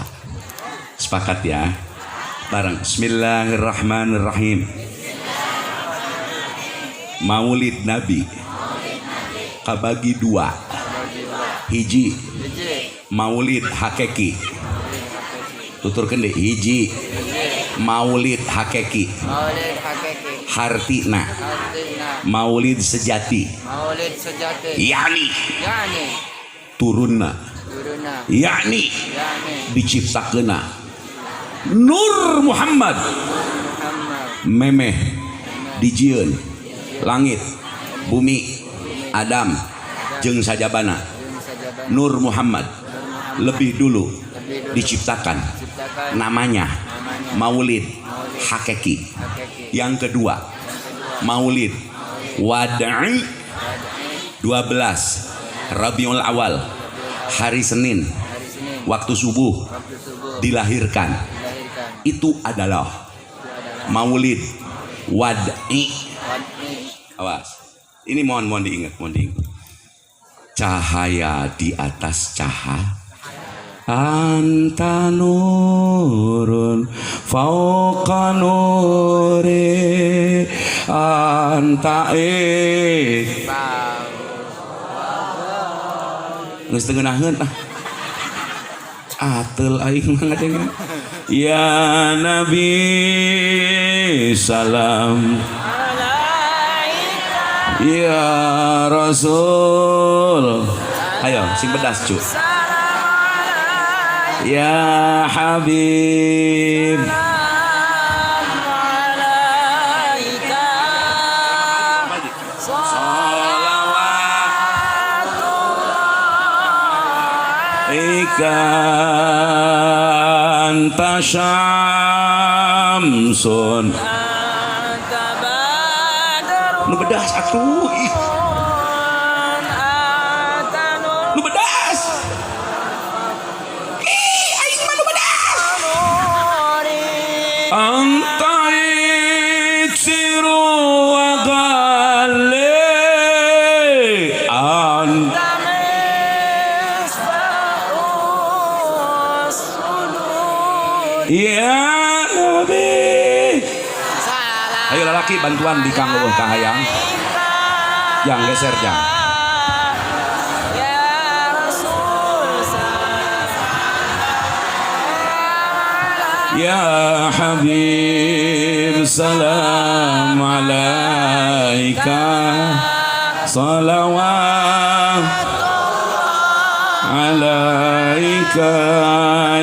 Sepakat ya? Bareng. Bismillahirrahmanirrahim. Maulid Nabi kabagi dua. Hiji, maulid hakiki. Tuturkeun deh, hiji, maulid hakiki. Maulid hakiki. Hartina Artinya maulid sejati, maulid sejati. Yani Yani turunna, turunna. Yakni Yani diciptakeunna Nur Muhammad. Muhammad. Memeh dijieun langit, bumi, Adam jeung sajabana. Jeung sajabana. Nur Muhammad lebih dulu Lebih dulu diciptakan, diciptakan. Namanya Namanya maulid hakiki. Hakiki. Yang kedua, maulid wad'i, 12 Rabiul Awal, hari Senin, Hari Senin, waktu subuh waktu subuh dilahirkan. Dilahirkan. Itu adalah Itu adalah maulid wad'i. Wad'i. Awas, ini mohon mohon diingat, mohon diingat. Cahaya di atas cahaya. Anta nurun fauqa nuri anta Bau. Geus teu ngeunaheun ah. Ateul aing mah ngadengin. Ya Nabi, salam. Ya Rasul. Ayo sing pedas cu. Ya Habib. Alaika. Salawat Ika anta syamsun. Anta badrun. Nu bedas atuh, ih. Anta Nu bedas. Ih, aing mah nu bedas. nuri. Anta iksiru wa ghali anta Misbahus sudur. Ya Nabi. Salam. Ayo lalaki bantuan di kang eueuh kahayang. Jang geser jang. Ya Rasul salam. Ya Habib, salam alaika. Salawat alaika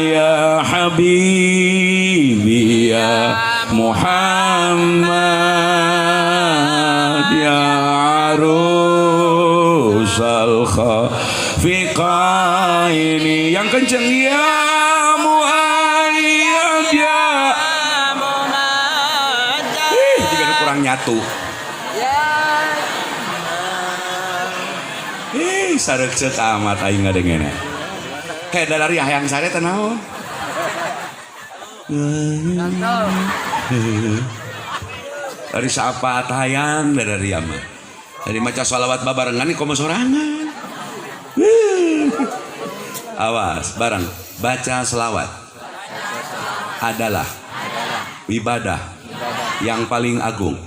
ya Habibi ya Muhammad ya arusal khafiqaini. Yang kenceng, ya Muayyad ya. Ih, jika kurang nyatu. Ya. Ih, sareuk amat aing ngadengena. Kayak dari hayang sare teh naon? Contoh. Dari sapat hayang dari mah. Dari maca sholawat babarengan nih komo sorangan. Awas, bareng baca selawat adalah ibadah yang paling agung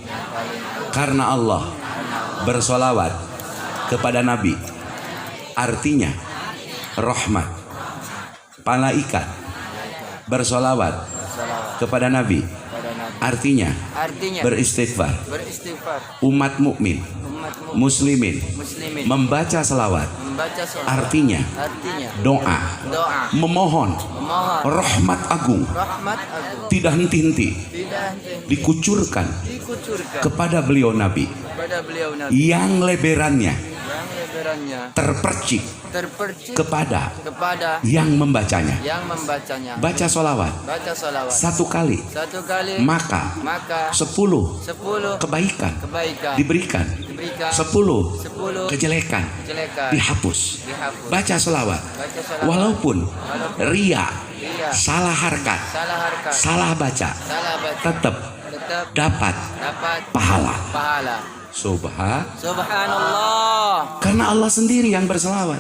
karena Allah bersolawat kepada Nabi, artinya rahmat. Malaikat bersolawat kepada Nabi, Kepada Nabi. Artinya Artinya beristighfar. Beristighfar. Umat mukmin, Umat muslimin muslimin membaca selawat, membaca sholawat. Artinya Artinya doa, doa, memohon memohon rahmat agung rahmat agung tidak henti-henti tidak henti dikucurkan dikucurkan kepada beliau Nabi kepada beliau Nabi yang leberannya yang leberannya terpercik terpercik kepada kepada yang membacanya. Yang membacanya. Baca sholawat Baca sholawat satu kali, satu kali, maka maka 10 10 kebaikan kebaikan diberikan, diberikan, 10 10 kejelekan kejelekan dihapus. Dihapus. Baca sholawat Baca sholawat walaupun walaupun ria, ria, salah harkat, salah harkat, salah baca, salah baca, tetap tetap Tetap dapat dapat pahala. Pahala. Subhan. Subhanallah. Karena Allah sendiri yang berselawat.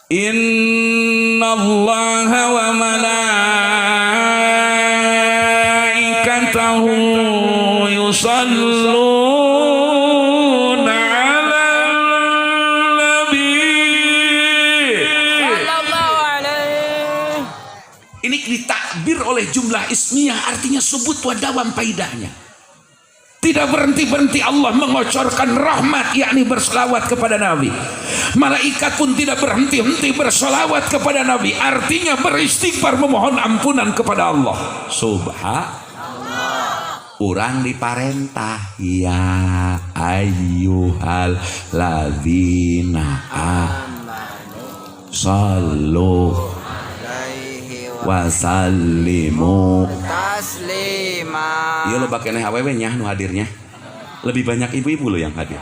Inna Allah wa malaikatahu yusalluna ala nabi. Sallallahu alaihi. Ini ditakbir oleh jumlah ismiyah, artinya subut wa dawam faidahnya. Tidak berhenti-berhenti Allah mengocorkan rahmat, yakni berselawat kepada Nabi. Malaikat pun tidak berhenti-henti berselawat kepada Nabi, artinya beristighfar memohon ampunan kepada Allah. Subhan. Urang diparentah, ya ayyuhal ladzina sallu Alaihi wa wasallimu taslima. Iya lo pakai awewe nya nu hadirnya. Lebih banyak ibu-ibu lo yang hadir.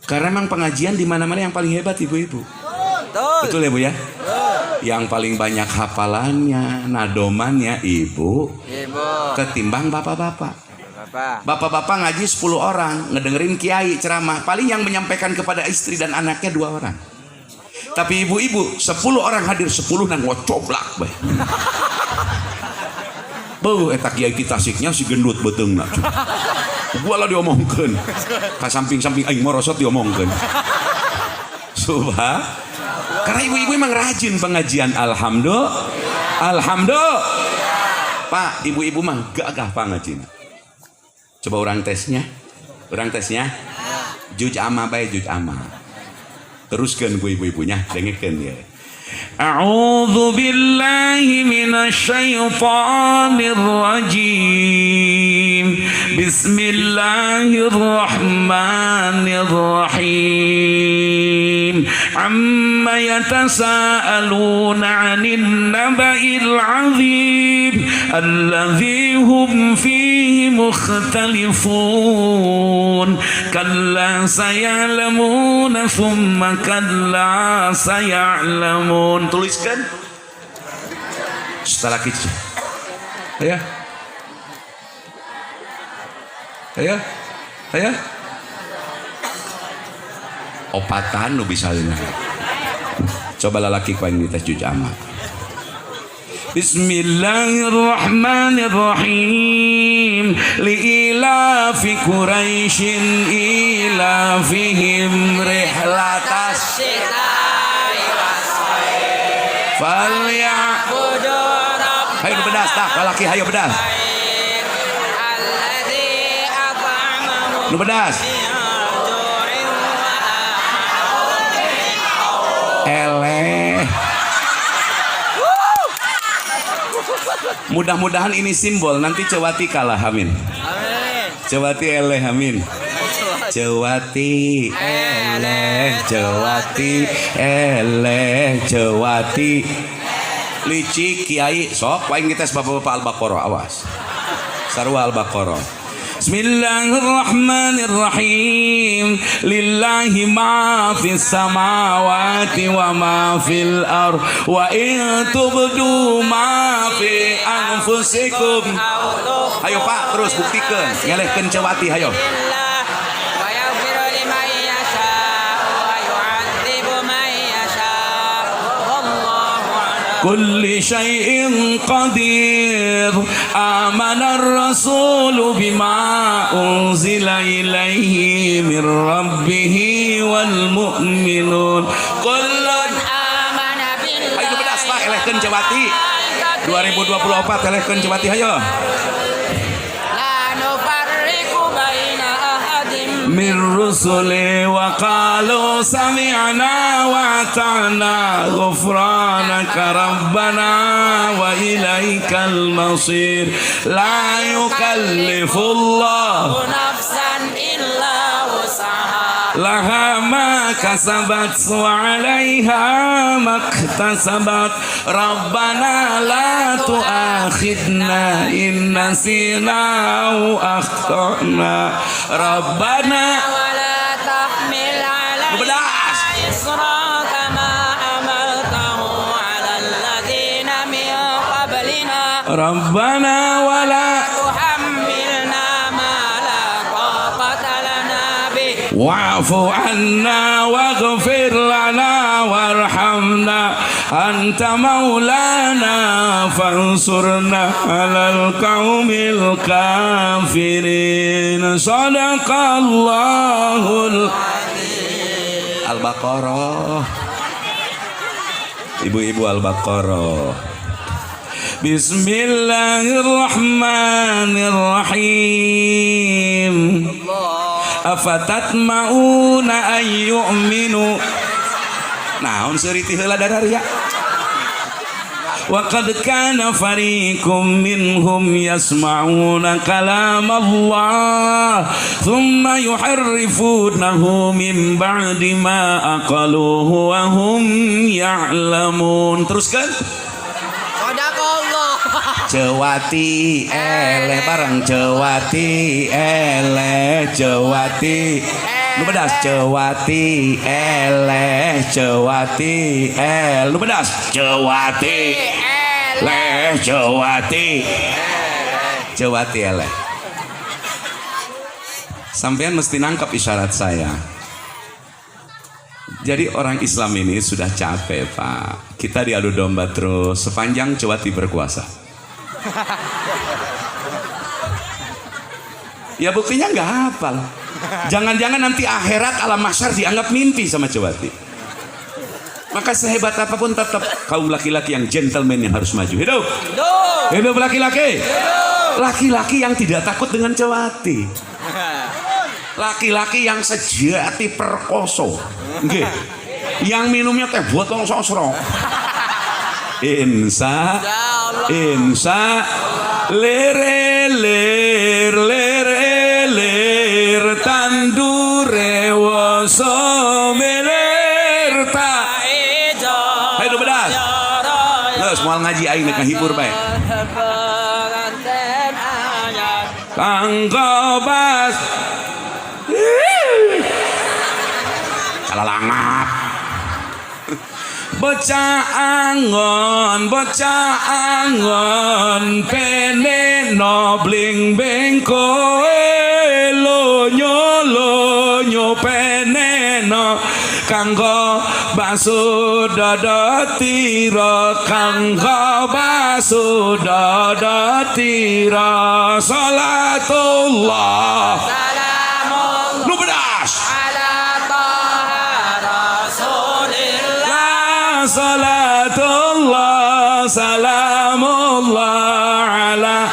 Karena emang pengajian di mana-mana yang paling hebat ibu-ibu. Betul. Betul ya, Bu, ya? Yang paling banyak hafalannya, nadomannya ibu Ibu. Ketimbang bapak-bapak. Bapak. Bapak-bapak ngaji 10 orang, ngedengerin kiai ceramah, paling yang menyampaikan kepada istri dan anaknya dua orang. Tapi ibu-ibu 10 orang hadir, 10 nang ngocoblak bae. Beuh, eta kiai kita tasiknya si gendut beuteungna. Gua lah diomongkeun. Ka samping-samping aing morosot diomongkeun. Subhan. Karena ibu-ibu emang rajin pengajian. Alhamdulillah. Alhamdulillah. Pak, ibu-ibu mah gagah pangajina. Coba urang tesnya. Urang tesnya. Juz amma bae, juz amma. Teruskan ku ibu-ibunya, dengekeun ya. أعوذ بالله من الشيطان الرجيم بسم الله الرحمن الرحيم عم يتساءلون عن النبأ العظيم الذي هم فيه مختلفون كلا سيعلمون ثم كلا سيعلمون. Tuliskan setelah kecil ya, ya, ya, opatan nu bisa. Coba lalaki ku aing dites juz amma. Bismillahirrahmanirrahim. Li'ilafi Quraisyin ilafihim rihlatas falya. Hayo nu bedas tah, lalaki, hayo bedas. Nu bedas. Eleh. Mudah-mudahan ini simbol nanti Cewati kalah, amin. Amin. Cewati eleh, amin. Cewati eleh, Cewati eleh, Cewati licik kiai sok paling kita bapak-bapak. Al-Baqarah, awas. Sarua Al-Baqarah. Bismillahirrahmanirrahim. Lillahi ma fis samawati wa ma fil ard wa in tubdu ma fi anfusikum. Ayo, Pak, terus buktikan ngelehkeun Cewati, hayo. ويغفر لمن يشاء ويعذب من يشاء والله على كل شيء قدير. آمن الرسول بما أنزل إليه من ربه والمؤمنون كل آمن بالله. Ayo bedas, Pak, elehkeun Cewati 2024, elehkeun Cewati, hayo. لا نفرق بين أحد من رسله وقالوا سمعنا وأطعنا غفرانك ربنا وإليك المصير. لا يكلف الله نفسا إلا وسعها لها ما كسبت وعليها ما اكتسبت. ربنا لا تؤاخذنا إن نسينا أو أخطأنا. ربنا ولا تحمل علينا bedas. إصرا كما حملته على الذين من قبلنا ربنا ولا تحملنا Wa'fu anna waghfir lana warhamna anta maulana fansurna 'alal qaumil kafirin. Sadaqallahul. Al-Baqarah. Ibu-ibu, Al-Baqarah. Bismillahirrahmanirrahim. Afatatma'una ayyu'minu. Naon seuri ti heula dararia? Wa qad kana fariqum minhum yasma'una kalam Allah thumma yuharrifunahu min ba'di ma aqaluhu wa hum ya'lamun. Teruskan. Sadaqallah. Cewati eleh bareng, cewati eleh, cewati nu bedas, cewati eleh, cewati el nu bedas, cewati leh, cewati, cewati eleh. Sampean mesti nangkap isyarat saya. Jadi orang Islam ini sudah capek, Pak. Kita diadu domba terus sepanjang Cewati berkuasa. Ya buktinya nggak hafal. Jangan-jangan nanti akhirat alam mahsyar dianggap mimpi sama Cewati. Maka sehebat apapun tetap kaum laki-laki yang gentleman yang harus maju. Hidup. Hidup. Hidup laki-laki. Laki-laki yang tidak takut dengan Cewati. Laki-laki yang sejati perkoso. Nggih. Yang minumnya teh botol sosro. Insya Insya lere lir lere lir tandure woso melir ta. Hayo bedas. Geus moal ngaji, aing nek ngahibur bae. Pengantin anyar. Kanggo bas kalalangap. Bocah angon, bocah angon, pene no bling bengko, lonyo lonyo pene no kanggo basuh dada tira, kanggo basuh dada tira. Salatullah Salamullah nu bedas ala Taha Rasulillah. La salatullah salamullah ala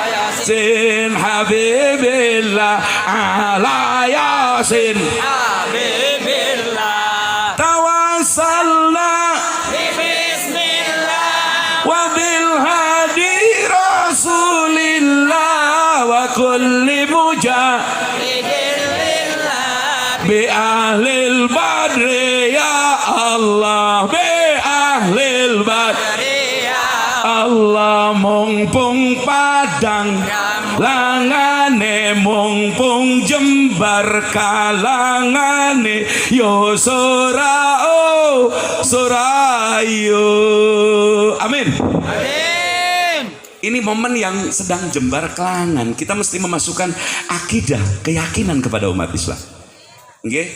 Yasin habibillah, ala Yasin Habibillah. Tawassalna Bismillah. Wa bil hadi rasulillah wa kulli mujahid Lillah. Bi ahlil badri ya Allah, bi ahlil badri Ya Allah. Mumpung padang langane, mumpung jembar kalangane, yo surao surayo, amin. Amin. Ini momen yang sedang jembar kelangan. Kita mesti memasukkan akidah, keyakinan kepada umat Islam. Nggih?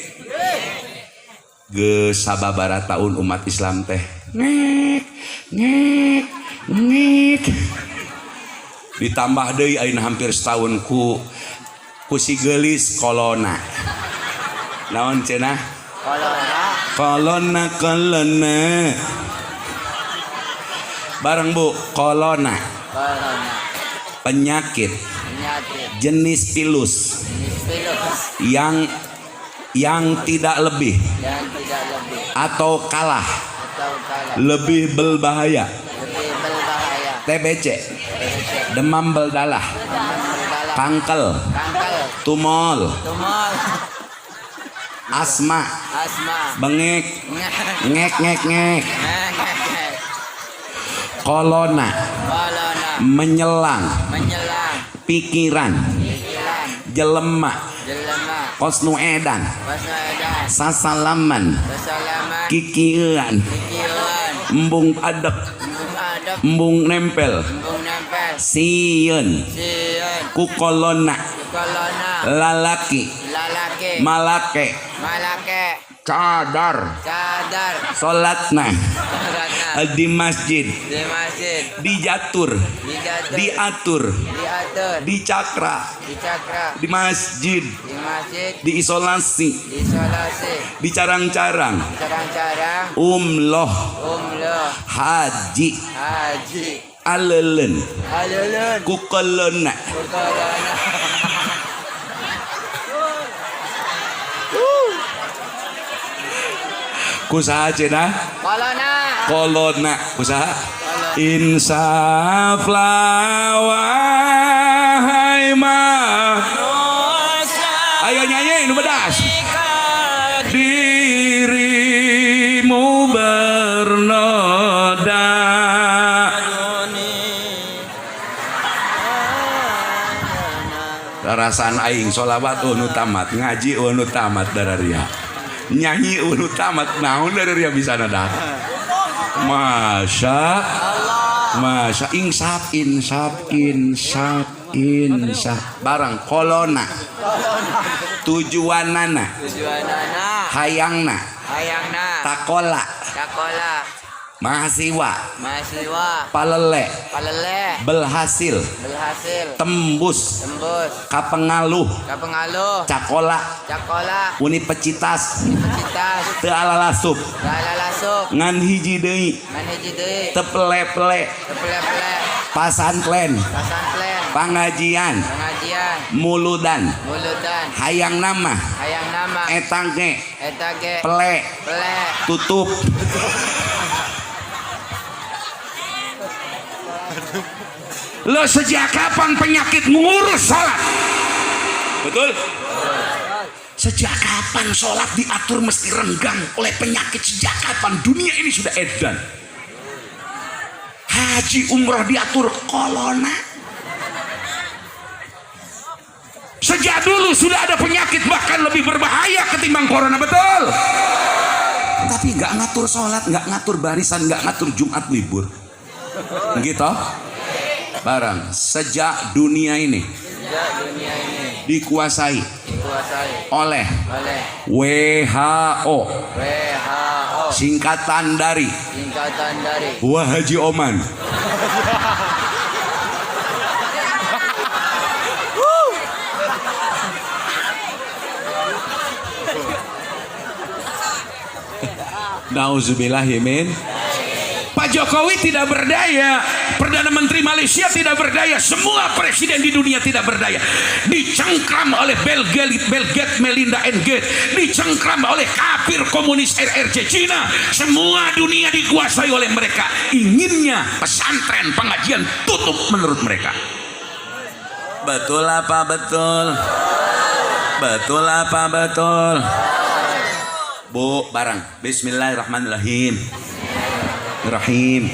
Geus sababaraha tahun umat Islam teh ngek ngek ngek, ditambah deui ayeuna hampir setahun ku ku si geulis kolona. Naon cenah? Kolona. Kolona, kolona. Bareng, Bu, kolona. Kolona. Penyakit Penyakit. Jenis pilus Jenis pilus. yang tidak lebih Yang tidak lebih. Atau kalah Atau kalah. lebih berbahaya Lebih berbahaya. TBC, TBC. Demam berdarah, Demam berdarah. Kanker, Kanker. Tumor, Tumor. Asma, Asma. Bengek, Ngek. Ngek ngek ngek, Ngek. Ngek. Kolona, Kolona. Menyelang, Menyelang. Pikiran, Pikiran. Jelema, Jelema. Kos nu edan, Kos nu edan. Sasalaman, Sasalaman. Kikieuan, Kikieuan. Embung adek, Embung adek. Embung nempel, Embung nempel. Sieun, Sieun. Ku kolona, Kolona. Lalaki, Lalaki. Malake. Malake. Cadar. Cadar. Salatna. Salatna. Di masjid. Di masjid. Dijatur. Dijatur. Diatur. Diatur. Dicakra. Dicakra. Di masjid. Di masjid. Diisolasi. Diisolasi. Dicarang-carang. Carang-carang. Umloh. Umloh. Haji. Haji. Alelen. Alelen. Kukolona. Kukolona. Kusaha cenah? Kolona. Kolona. Kusaha? Insaflah wahai ma. Ayo nyanyi nu bedas. Dirimu bernoda. Rarasaan aing sholawat nu tamat, ngaji nu tamat dararia. Nyanyi nu tamat, naon dararia bisa nada. Masya Allah. Masya insaf insaf insaf insaf barang kolona tujuanana Tujuanana. Hayangna Hayangna. takola Takola. mahasiswa Mahasiswa. palele Palele. belhasil Berhasil. tembus Tembus. kapengaluh Kapengaluh. cakola Cakola. universitas Universitas. teu alalasup Lala lasuk. Ngan hiji deui Ngan hiji deui. teu pele-pele Tepele-pele. pasantren Pasantren. pangajian Pengajian. muludan Muludan. Hayang nama Hayang nama. Etang ge Eta ge. pele Pele. Tutup. Lo sejak kapan penyakit mengurus sholat? Betul? Sejak kapan sholat diatur mesti renggang oleh penyakit? Sejak kapan dunia ini sudah edan? Haji umroh diatur kolona. Sejak dulu sudah ada penyakit bahkan lebih berbahaya ketimbang corona, betul? Tapi nggak ngatur sholat, nggak ngatur barisan, nggak ngatur Jumat libur. Gitu? Barang sejak dunia ini Sejak dunia ini dikuasai dikuasai oleh oleh WHO, WHO, singkatan dari singkatan dari Wah Haji Oman. Nauzubillahimin. Pak Jokowi tidak berdaya, Perdana Menteri Malaysia tidak berdaya, semua presiden di dunia tidak berdaya. Dicengkram oleh Bill Gates, Bill Gates, Melinda and Gates, dicengkram oleh kafir komunis RRC Cina. Semua dunia dikuasai oleh mereka. Inginnya pesantren pengajian tutup menurut mereka. Betul apa betul? Betul apa betul? Bu, barang. Bismillahirrahmanirrahim. Rahim.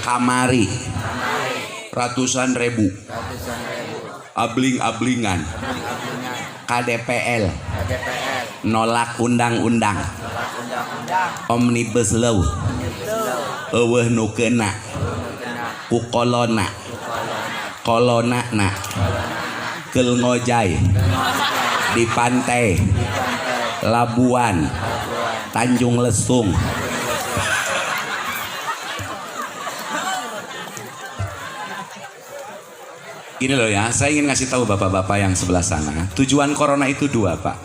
Kamari. Ratusan ribu. Ratusan ribu. Abling-ablingan. Ablingan. KDPL. KDPL. Nolak undang-undang. Nolak undang-undang. Omnibus Law. Euweuh nu kena. Kena. Ku kolona. Kolona na. Kel ngojay. Di pantai. Di pantai. Labuan. Labuan. Tanjung Lesung. Gini loh ya, saya ingin ngasih tahu bapak-bapak yang sebelah sana. Tujuan corona itu dua, Pak.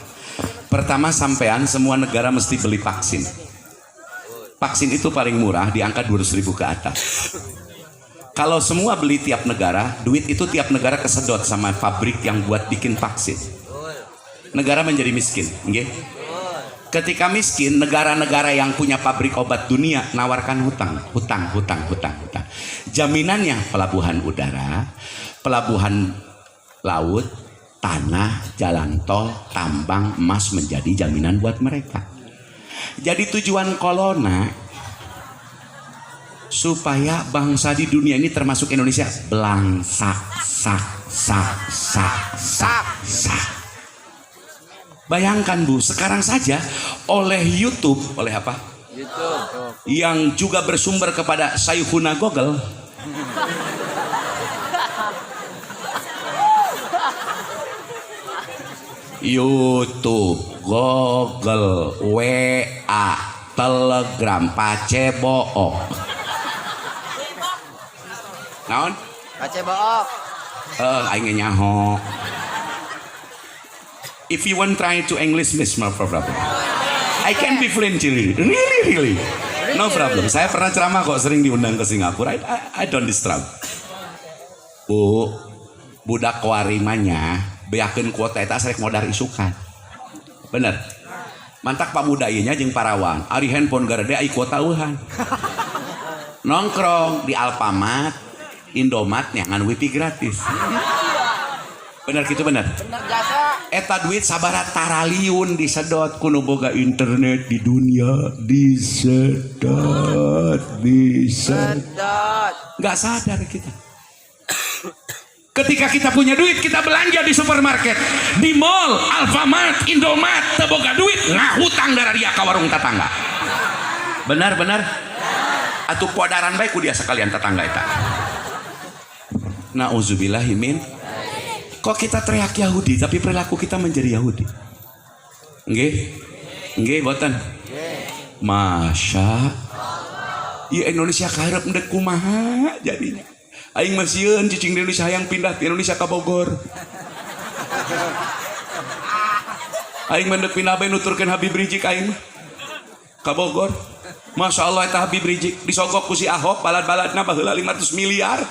Pertama, sampean semua negara mesti beli vaksin. Vaksin itu paling murah di angka 200 ribu ke atas. Kalau semua beli tiap negara, duit itu tiap negara kesedot sama pabrik yang buat bikin vaksin. Negara menjadi miskin, nggih? Ketika miskin, negara-negara yang punya pabrik obat dunia nawarkan hutang, hutang, hutang, hutang, hutang. Jaminannya pelabuhan udara, pelabuhan laut, tanah, jalan tol, tambang, emas menjadi jaminan buat mereka. Jadi tujuan kolona supaya bangsa di dunia ini termasuk Indonesia belangsak, sak, sak, sak, sak, sak. Bayangkan Bu, sekarang saja oleh YouTube, oleh apa? YouTube. Yang juga bersumber kepada Sayhuna Google. YouTube, Google, WA, Telegram, Pacebook. Naon? Pacebook. Eh, aing ge nyaho. If you want try to English, miss, no problem. I can be fluent really, really, really. No problem. Saya pernah ceramah kok, sering diundang ke Singapura. I don't disturb. Bu, budak kuari mah nya, beakeun kuota eta rek modar isukan. Bener. Mantak pamuda ieu nya jeung parawan. Ari handphone garede, ai kuota eueuhan. Nongkrong di Alfamart, Indomaret ngan wifi gratis. Bener gitu, bener? Bener jasa. Eta duit sabaraha taraliun disedot ku nu boga internet di dunia, disedot, disedot. Sedot. Nggak sadar kita. Ketika kita punya duit, kita belanja di supermarket, di mall, Alfamart, Indomart, teu boga duit, ngahutang darah dia ke warung tetangga. Benar, benar. Atuh podaran bae ku dia sekalian tetangga eta. Nauzubillahimin. Kok kita teriak Yahudi tapi perilaku kita menjadi Yahudi? Nggih? Nggih, boten? Masya. Ya Indonesia kaharep ndek kumaha jadinya. Aing mah sieun cicing di Indonesia, hayang pindah di Indonesia ka Bogor. Aing mah ndek pindah bae nuturkeun Habib Rizieq aing mah. Ka Bogor. Masya Allah eta Habib Rizieq disogok ku si Ahok balad-baladna baheula 500 miliar.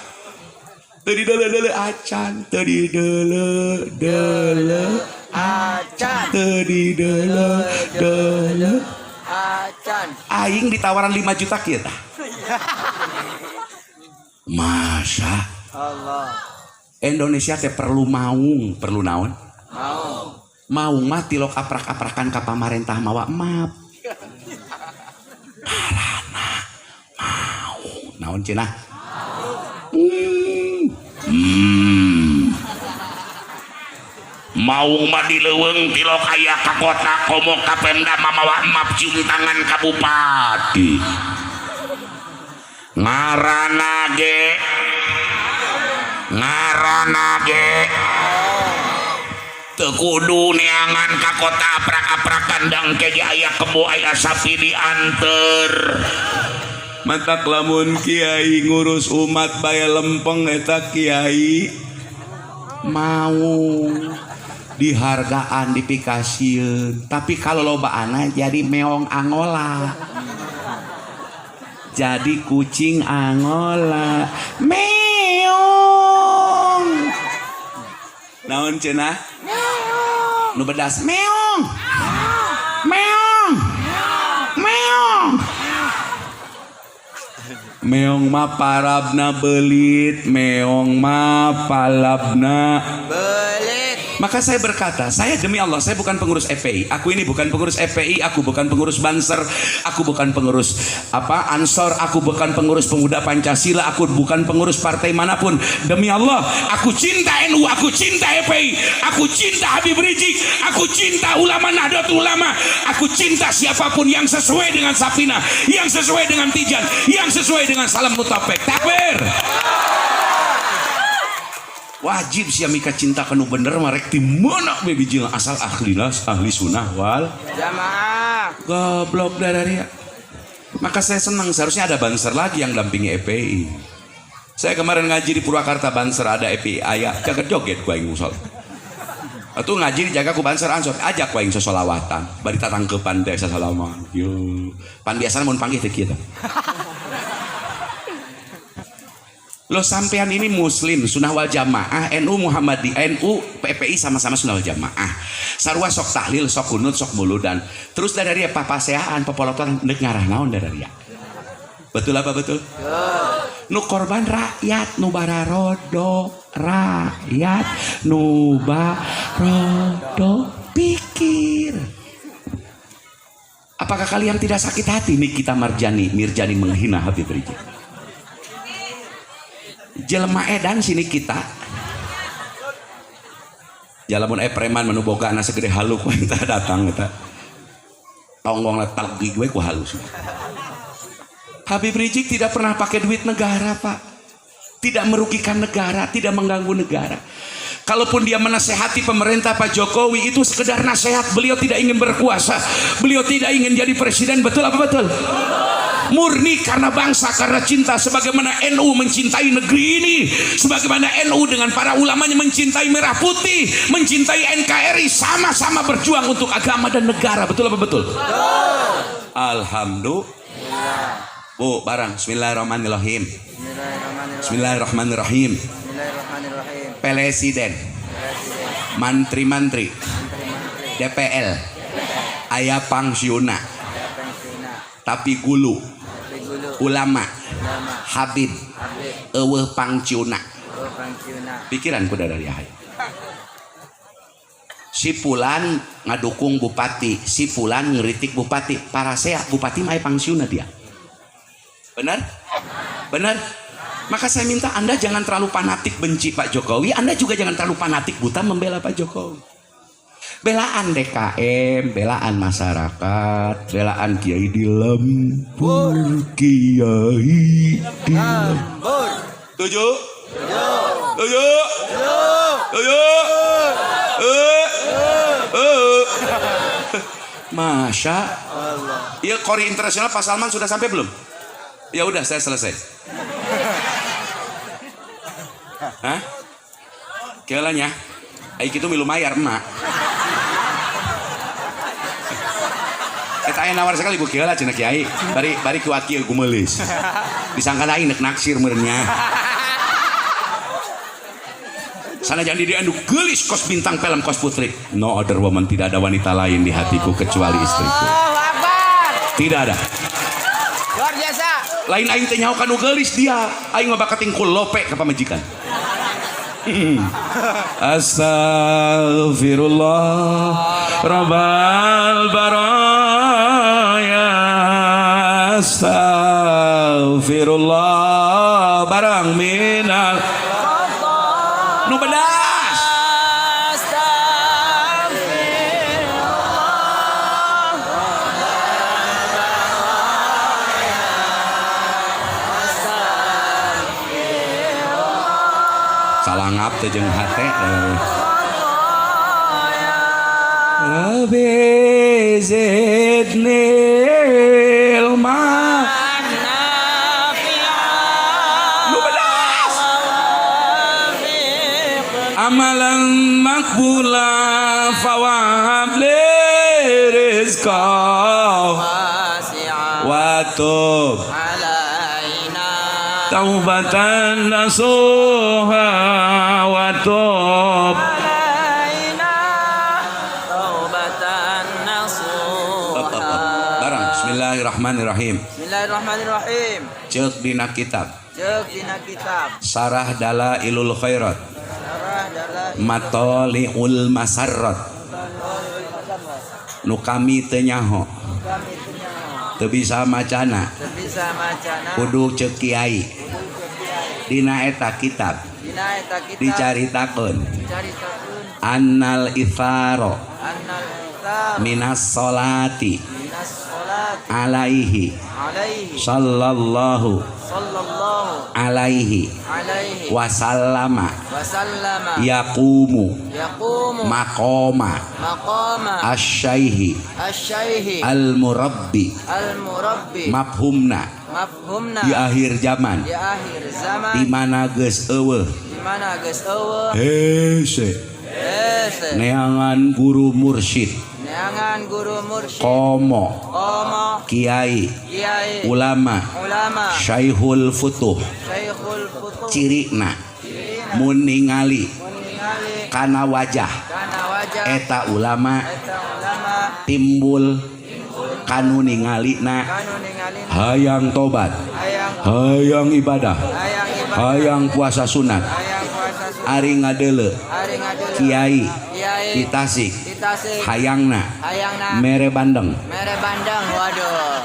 Teu dideuleu-deuleu acan, teu dideuleu-deuleu Acan. teu dideuleu-deuleu Acan. Aing ditawaran 5 juta kieu tah. Masa Allah. Indonesia teh perlu maung, perlu naon? Mau. Maung mah tilok aprak-aprakan ka pamarentah mawa map. Marana maung. Naon cenah? Maung mah di leuweung tilok aya ka kota komo ka Pemda mamawa map, cium tangan ka bupati. Ngaranna ge, ngaranna ge teu kudu neangan ka kota aprak-aprakan dang ke ge aya kebo, aya sapi dianter. Matak lamun kiai ngurus umat bae lempeng, eta kiai mau dihargaan, dipikasieun. Tapi kalau lobaana jadi meong angola, jadi kucing angola, meong. Naon cenah nu bedas? Meong, meong, meong. Meong mah parabna belit, meong mah palabna Belit. Maka saya berkata, saya demi Allah, saya bukan pengurus FPI. Aku ini bukan pengurus FPI, aku bukan pengurus Banser, aku bukan pengurus apa Ansor, aku bukan pengurus Pemuda Pancasila, aku bukan pengurus partai manapun. Demi Allah, aku cinta NU, aku cinta FPI, aku cinta Habib Rizieq, aku cinta ulama Nahdlatul Ulama, aku cinta siapapun yang sesuai dengan Safinah, yang sesuai dengan Tijan, yang sesuai dengan Salam Mutafek. Takbir. Wajib sih mika cinta kanu bener marek di mana baby jeung asal ahli nas ahli sunnah wal Jamaah. Goblok darah dia. Maka saya senang, seharusnya ada Banser lagi yang dampingi EPI. Saya kemarin ngaji di Purwakarta, Banser ada, EPI aya, jaga joget ku aing musol. Atuh ngaji dijaga ku Banser Ansor, ajak ku aing sosolawatan, bari tatangkepan teh sasalaman. Yo, pan biasana mun panggih teh kieu tah. Loh, sampean ini muslim, sunnah wal jamaah, NU, Muhammadi, NU, PPI sama-sama sunnah wal jamaah. Sarua sok tahlil, sok kunut, sok muludan. Terus dari dia papaseaan, popolotoan, nek ngarah naon dari dia? Betul apa betul? Nu korban rakyat, nu bararodo, rakyat, nu barodo, pikir. Apakah kalian tidak sakit hati Nikita Marjani, Mirjani menghina Habib Rizieq? Jelema edan sini kita. Ya lamun preman manu boga anak segede halu ku eta datang eta. Tonggong letak gigi gue ku halus. Habib Rizieq tidak pernah pakai duit negara, Pak. Tidak merugikan negara, tidak mengganggu negara. Kalaupun dia menasehati pemerintah Pak Jokowi, itu sekedar nasihat. Beliau tidak ingin berkuasa, beliau tidak ingin jadi presiden. Betul apa betul? Murni karena bangsa, karena cinta. Sebagaimana NU mencintai negeri ini, sebagaimana NU dengan para ulamanya mencintai merah putih, mencintai NKRI, sama-sama berjuang untuk agama dan negara. Betul apa betul? Alhamdulillah. Bu, barang. Bismillahirrahmanirrahim. Bismillahirrahmanirrahim. Bismillahirrahmanirrahim. Bismillahirrahmanirrahim. Presiden, mantri-mantri, DPL, aya pangsiuna, Pensiuna. Tapi gulu, Tapi gulu. Ulama, Ulama. Habib, Habib. Euweuh pangciuna. Oh, pangsiuna. Pikiran ku dari ahai. Si Fulan ngadukung bupati, si Fulan ngeritik bupati, parasea bupati mah aya pangsiuna dia. Benar? Benar? Maka saya minta Anda jangan terlalu fanatik benci Pak Jokowi, Anda juga jangan terlalu fanatik buta membela Pak Jokowi. Belaan DKM, belaan masyarakat, belaan kiai di lembur, kiai di lembur. Tujuh? Tujuh? Tujuh? Eh? Eh? Masya Allah. Iya, Kori Internasional Pak Salman sudah sampai belum? Ya udah, saya selesai. Hah? Kelanya? Ai kitu milu mayar emak. Eta aya nawar sekali bu keula cenah kiai. Bari bari kuat kieu gumeulis. Disangka aing nek naksir meureunnya. Sana jangan di anu geulis kos bintang film kos putri. No other woman, tidak ada wanita lain di hatiku kecuali istriku. Allahu Akbar. Tidak ada. Luar biasa. Lain aing teh nyaho kanu geulis dia. Aing mah bakat ku lope ka pamajikan. Astaghfirullah Rabbal baraya. Astaghfirullah barang minal nu bedas. Astagfirullah. Salangap teh jeung hate. Rabbi zidni ilma. Nu bedas. Amalan makbula fawahab li rizqa wa tub Alaina. Taubatan nasuha wa tub Alaina taubatan nasuha. Barang bismillahirrahmanirrahim. Bismillahirrahmanirrahim. Ceuk dina kitab. Ceuk dina kitab. Sarah dalailul khairat. Sarah dalailul Mataliul masarrat. Nu kami teu nyaho. Kami teu nyaho. Teu bisa macana. Teu bisa macana. Kudu ceuk kiai. Dina eta kitab. Dina eta kitab. Dicaritakeun. Dicaritakeun. Annal itharo. Annal itharo. Minas solati. Minas solati. Alaihi. Alaihi. Sallallahu. Sallallahu. Alaihi. Alaihi. Wasallama. Wasallama. Yaqumu. Yaqumu. Maqama. Maqama. Asyaihi. Asyaihi. Al-murabbi. Al-murabbi. Mafhumna. Mafhumna. Di akhir zaman. Di akhir zaman. Di mana geus eueuh. Di mana geus eueuh. Hese. Hese. Neangan guru mursyid. Neangan guru mursyid. Komo. Komo. Kiai. Kiai. Ulama. Ulama. Syekhul Futuh. Syekhul Futuh. Cirina. Mun ningali. Mun ningali. Kana wajah. Kana wajah. Eta ulama. Eta ulama. Timbul. Kanu ningalina. Kanu ningalina. Hayang tobat. Hayang. Hayang ibadah. Hayang ibadah. Hayang puasa sunat. Hayang puasa sunat. Ari ngadeuleu. Ari ngadeuleu. Kiai. Kiai. Di Tasik. Di Tasik. Hayangna. Hayangna. Mere bandeng. Mere bandeng. Waduh.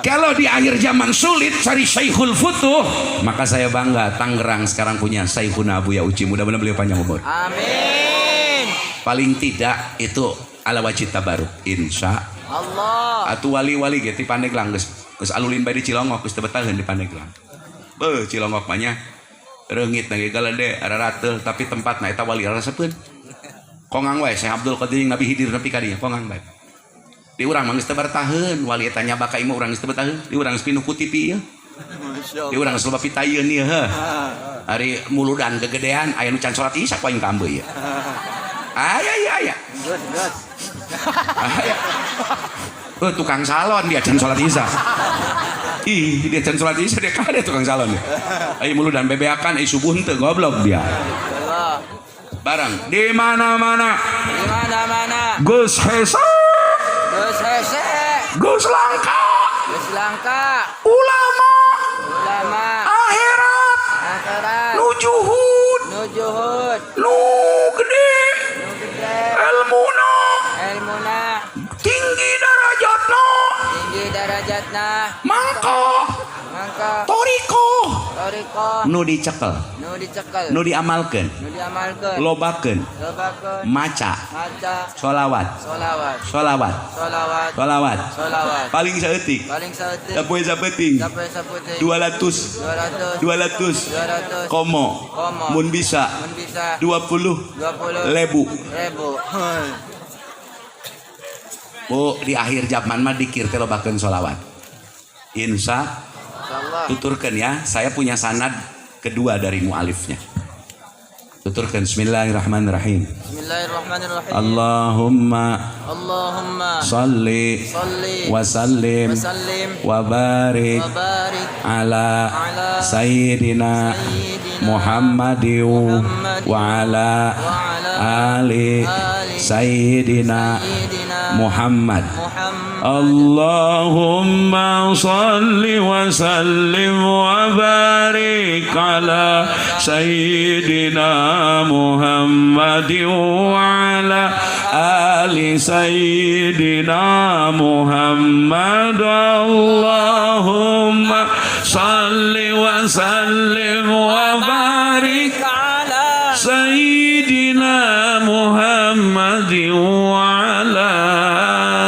Kalau di akhir zaman sulit cari Syekhul Futuh, maka saya bangga Tangerang sekarang punya Syekhuna Abuya Uci. Mudah-mudahan beliau panjang umur. Amin. Paling tidak itu ala wajib tabaruk, insya Allah. Atuh wali-wali ge ti Pandeglang geus geus alulin bae di Cilongok geus teu betaheun di Pandeglang. Beuh Cilongok mah nya. Reungit na ge galede ararateul, tapi tempatna eta wali resepeun. Kongang wae Syekh Abdul Qadir Nabi Hidir nepi ka dinya, kongang bae. Di urang mah geus teu bertaheun, wali eta nyaba ka imah urang geus teu bertaheun, di urang geus pinuh ku TV ieu. Di urang geus loba pitayeun ieu heuh. Ari muludan kegedean aya nu can salat Isya ku aing kambe ieu. Aya aya aya. Gus, gus. Aya. Oh, tukang salon dia can salat Isya. Ih, dia can salat Isya, dia kade tukang salon dia. Ayo muludan bebeakan, eh subuh henteu, goblok dia. Allah. Barang di mana-mana. Di mana-mana. Gus hese, Gus hese. Gus langka, Gus langka. Ulama Ulama akhirat, akhirat. Nu juhud, Nu juhud. Nu gede, Nu gede. Ilmuna, Ilmuna. Tinggi darajatna, Tinggi darajatna. Mangka, Mangka. Toriko, Toriko. Nu dicekel, Nu dicekel. Nu diamalkeun, Nu diamalkeun. Lobakeun, Lobakeun. Maca, Maca. sholawat, Solawat. Sholawat, Solawat. sholawat, Solawat. Paling saeutik, Paling saeutik. Sapoe sapenting, Sapoe sapenting. 200, 200. 200, 200. Komo, Komo. Mun bisa, Mun bisa. 20 20 lebu. Ribu. Bu, di akhir zaman mah dikir teh lobakeun sholawat. Insya Insyaallah. Tuturkeun ya, saya punya sanad kedua dari mualifnya. Tuturkeun bismillahirrahmanirrahim. Bismillahirrahmanirrahim. Allahumma Allahumma salli salli wa sallim wa sallim wa barik wa barik ala ala sayyidina sayyidina Muhammadin Muhammadin wa ala wa ala ali ali sayyidina sayyidina Muhammad. Muhammad. Allahumma salli wa sallim wa barik ala sayyidina Muhammadin wa ala ali sayyidina Muhammad. Allahumma salli wa sallim wa barik ala sayyidina Muhammad wa ala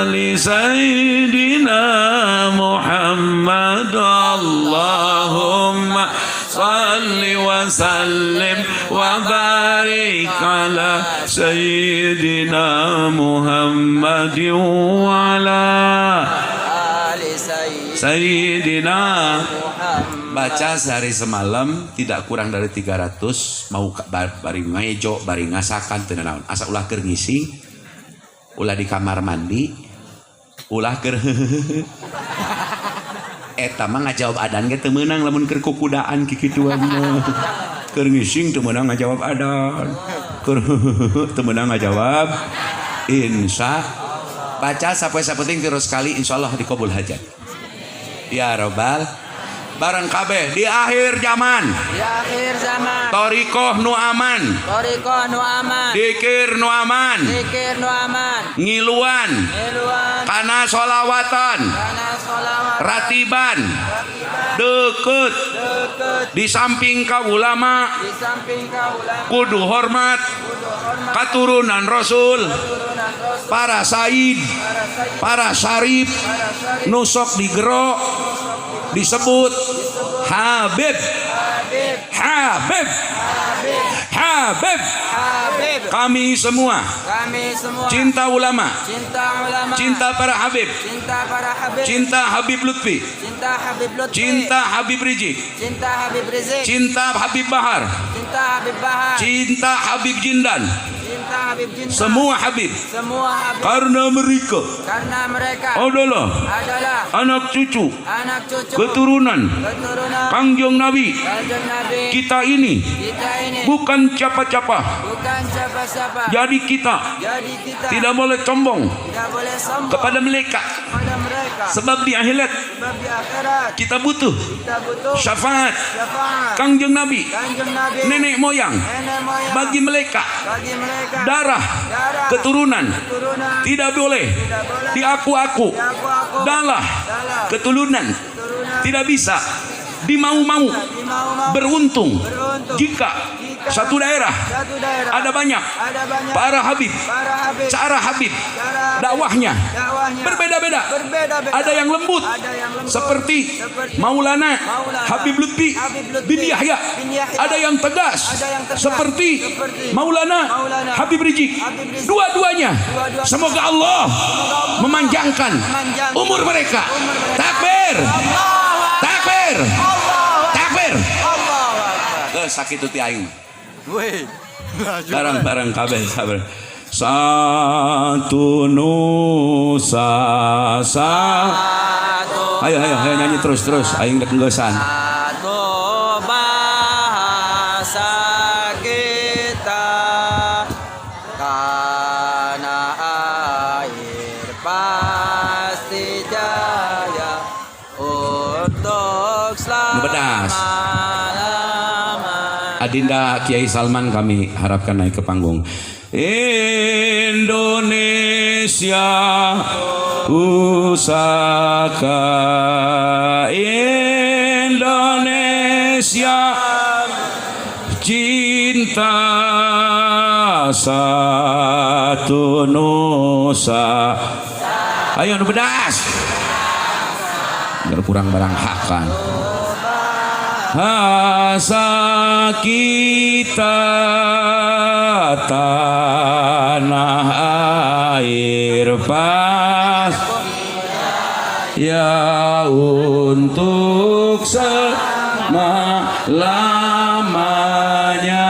ali sayyidina Muhammad. Allahumma salli wa sallim wa barik ala sayyidina Muhammad wa ala ali sayyidina sayyidina. Muhammad. Baca sehari semalam tidak kurang dari 300, mau bari ngejo, bari ngasakan, teu naon, asa ulah keur ngising, ulah di kamar mandi, ulah keur eta mah ngajawab adan ge teu meunang lamun keur kukudaan kikituan mah. Keur ngising teu meunang ngajawab adan, keur teu meunang ngajawab. Insya baca sampai sapenting terus sekali, insyaallah dikabul hajat ya robbal. Barang kabeh di akhir zaman, Di akhir zaman, torikoh nu aman, torikoh nu aman, dikir nu aman, zikir nu aman, ngiluan ngiluan kana solawatan, kana sholawat, ratiban, deket, deket, di samping ka ulama, di samping kaulama, kudu hormat kudu hormat katurunan Rasul, keturunan Rasul, para said, para sayyid, para syarif, para syarif, nu sok digero disebut Habib, Habib, Habib, Habib, Habib. Habib. Kami semua Kami semua cinta ulama, cinta ulama, cinta para Habib, cinta para Habib, cinta Habib Lutfi, cinta Habib Lutfi, cinta Habib Rizik, cinta Habib Rizik, cinta Habib Bahar, cinta Habib Bahar, cinta Habib Jindan, cinta Habib Jindan, semua Habib, semua Habib, karena mereka karena mereka adalah adalah anak cucu anak cucu keturunan keturunan Kangjeng Nabi. Kanjeng Nabi. Kita ini Kita ini bukan siapa-siapa, bukan siapa-siapa, jadi kita jadi kita tidak boleh sombong tidak boleh sombong kepada mereka, kepada mereka, sebab di akhirat sebab di akhirat kita butuh kita butuh syafaat syafaat Kangjeng Nabi, Kanjeng Nabi, nenek moyang. Nenek moyang. Bagi mereka bagi mereka darah darah keturunan keturunan tidak boleh tidak boleh diaku-aku, diaku-aku, dalah dalah keturunan keturunan tidak bisa dimau-mau, dimau-mau, beruntung beruntung jika jika Merdeka. Satu daerah. Satu daerah. Ada banyak. Ada banyak. Para habib. Para habib. Cara habib. Cara habib. Dakwahnya. Dakwahnya. Berbeda-beda. Berbeda-beda. Ada yang lembut. Ada yang lembut. Seperti Seperti Maulana, Maulana Habib Lutfi, Habib Lutfi bin Yahya. bin Yahya. Ada yang tegas. Ada yang tegas. Seperti Seperti Maulana, Maulana Habib Rizieq. Habib Rizieq. Dua-duanya. Dua-duanya. Semoga Allah Allah memanjangkan memanjangkan umur mereka. umur mereka. Takbir. Allahu Akbar. Takbir. Allahu Akbar. Takbir. Allahu Akbar. Eh, sakit tuh aing. Weh. Barang-barang kabeh sabar. Satu nusa sa. Satu Ayo ayo ayo nyanyi terus terus aing dek ngeusan. Satu bahasa kita, tanah air pasti jaya untuk Nu bedas. selama-lamanya. Adinda Kiai Salman kami harapkan naik ke panggung. Indonesia pusaka, Indonesia cinta, satu nusa. Ayo nu bedas. Biar kurang barang hakan. Hasa kita, tanah air pas ya untuk selama-lamanya.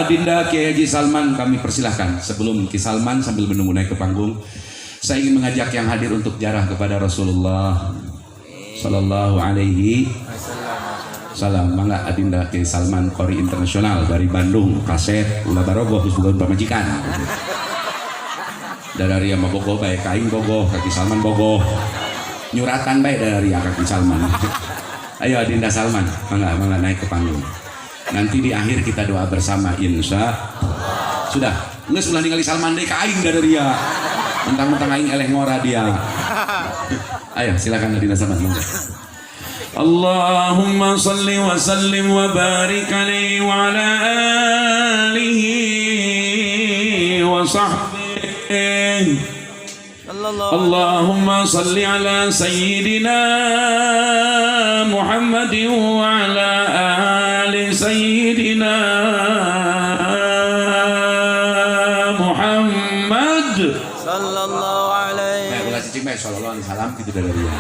Adinda Kiai Haji Salman kami persilahkan. Sebelum Ki Salman sambil menunggu naik ke panggung, saya ingin mengajak yang hadir untuk jarah kepada Rasulullah Sallallahu Alaihi Salam. Mangga Adinda Kiai Salman Qori Internasional dari Bandung, kaset ulah barogoh geus boga pamajikan. Dari mah bogoh bae ka aing, bogoh ka Ki Salman, bogoh nyuratan bae dari ka Ki Salman. Ayo Adinda Salman, mangga mangga naik ke panggung. Nanti di akhir kita doa bersama, insya. Sudah geus, ulah ningali Salman deui ka aing dari dia, mentang-mentang aing eleh ngora dia. Ayo silakan Adinda Salman, mangga. اللهم صل وسلم وبارك عليه وعلى آله وصحبه. Sallallahu اللهم صل على سيدنا محمد وعلى آل سيدنا محمد. Sallallahu alaihi. Eh, ulah cicing bae sallallahu alaihi wasallam kitu dari dia.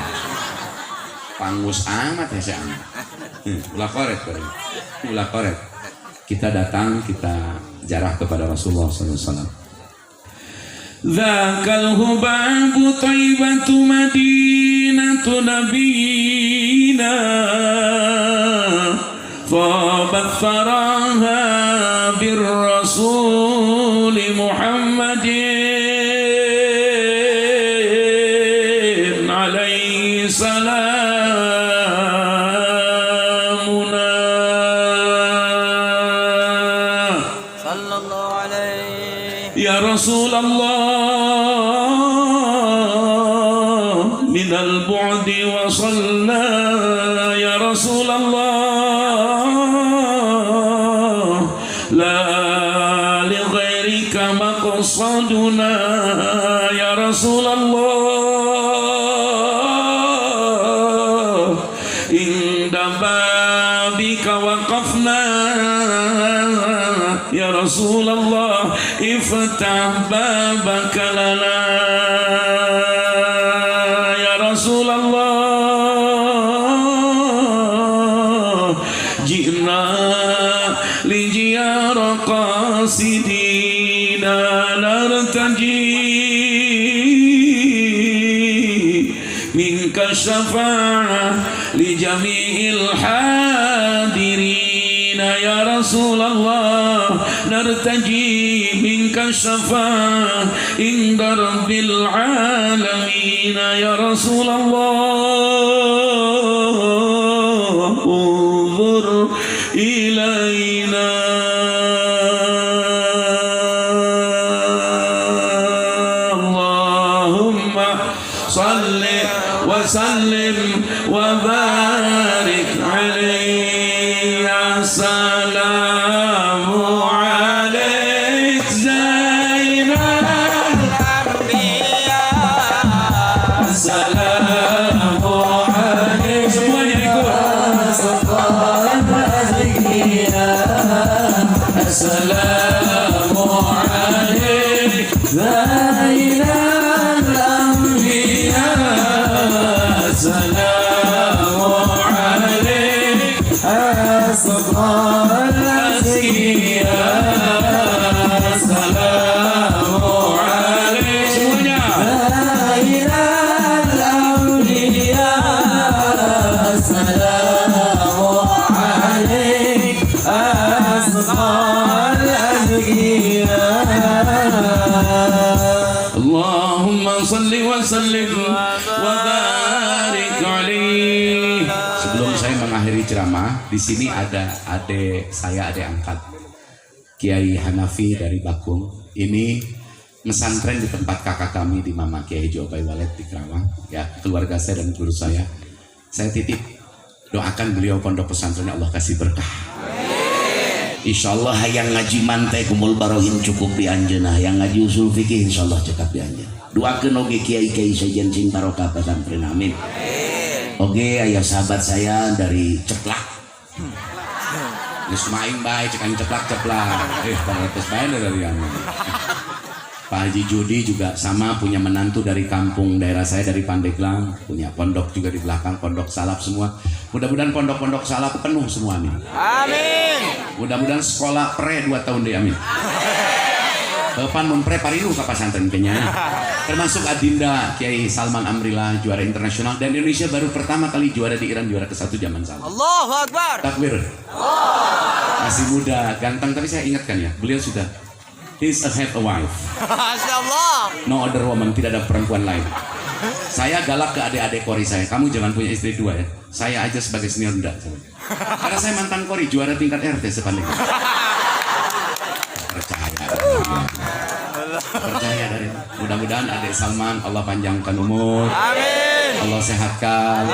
Pangus amat ya si amat. Ulah koret bareng. Ulah koret. Kita datang, kita jarah kepada Rasulullah SAW. ذاك الهباب طيبة مدينة نبينا، طابت ثراها بالرسول محمد عليه سلامنا. Sallallahu alaihi. يا رسول الله من البعد وصلنا، يا رسول الله لا لغيرك مقصدنا، يا رسول الله عند بابك وقفنا، يا رسول الله افتح بابك لنا، يا رسول الله جئنا لزيارة قاصدين، نرتجي منك الشفاعة لجميع الحاضرين، يا رسول الله نرتجي منك الشفاعة عند رب العالمين، يا رسول الله انظر إلينا. اللهم صل وسلم وبارك عليه. يا سلام. زين الأنبياء سلام عليك أصغى الأزكياء سلام عليك. Semuanya. زين الأنبياء سلام عليك أصغى الأزكياء. اللهم صل وسلم وبارك عليه. Sebelum saya mengakhiri ceramah, di sini ada adik saya, adik angkat Kiai Hanafi dari Bakung. Ini mesantren di tempat kakak kami di Mama Kiai Jobai Walet di Kerawang, ya, keluarga saya dan guru saya. Saya titip, doakan beliau, pondok pesantrennya Allah kasih berkah. Insya Allah hayang ngaji mantek Ummul Barohin cukup di anjeunna, hayang ngaji usul fikih insya Allah cekap di anjeunna. Doakeun oge kiai-kiai sejen sing barokah pesantren, amin. Oke, ayah sahabat saya dari Ceplak. Geus maing bae cek aing ceplak-ceplak. Eh, protes bae dari anu. Pak Haji Judi juga sama, punya menantu dari kampung daerah saya, dari Pandeglang, punya pondok juga di belakang, pondok salaf semua. Mudah-mudahan pondok-pondok salaf penuh semua, amin. Amin. Mudah-mudahan sekolah pre 2 tahun deh, amin. Bapak mempre parilu ke pesantren kayaknya. Termasuk Adinda Kiai Salman Amrillah, juara internasional dan Indonesia baru pertama kali juara di Iran, juara ke satu zaman salah. Allahu Akbar. Takbir. Masih muda, ganteng, tapi saya ingatkan ya, beliau sudah he's a have a wife. Masya Allah. No other woman, tidak ada perempuan lain. Saya galak ke adik-adik kori saya, kamu jangan punya istri dua ya. Saya aja sebagai senior enggak. Karena saya mantan kori, juara tingkat RT sepanjang. Percaya. Percaya dari. Mudah-mudahan adik Salman Allah panjangkan umur. Amin. Allah sehatkan.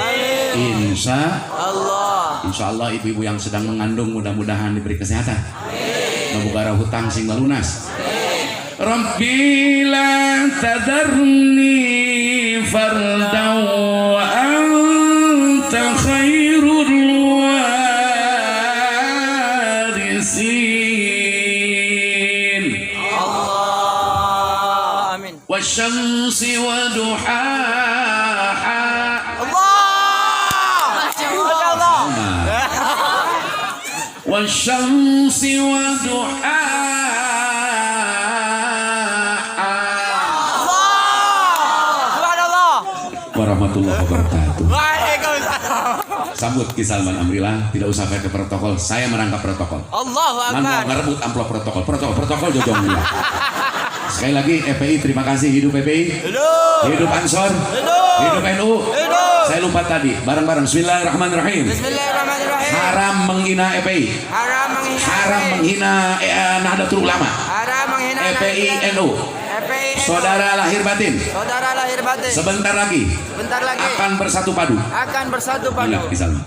Insya Allah. Insya Allah ibu-ibu yang sedang mengandung mudah-mudahan diberi kesehatan. Boga hutang sing lunas. رب لا تذرني فردا وأنت خير الوارثين. Allah. Amin. والشمس وضحاها. Allah. Masya Allah. والشمس وضحاها. Allah. Subhanallah. Warahmatullahi wabarakatuh. Waalaikumsalam. Sambut Ki Salman Amrillah, tidak usah pakai protokol, saya merangkap protokol. Allahu Man mau Akbar. ngerebut amplop protokol, protokol, protokol jojong dia. Sekali lagi FPI terima kasih, hidup FPI. Hidup. Hidup Ansor. Hidup. Hidup NU. Hidup. Saya lupa tadi, bareng-bareng Bismillahirrahmanirrahim. Bismillahirrahmanirrahim. Haram menghina FPI. Haram menghina. Haram menghina Nahdlatul Ulama. Haram menghina. FPI NU. FPI NU. Saudara lahir batin. Saudara lahir batin. Sebentar lagi Sebentar lagi akan bersatu padu. akan bersatu padu. Ingat Ki Salman.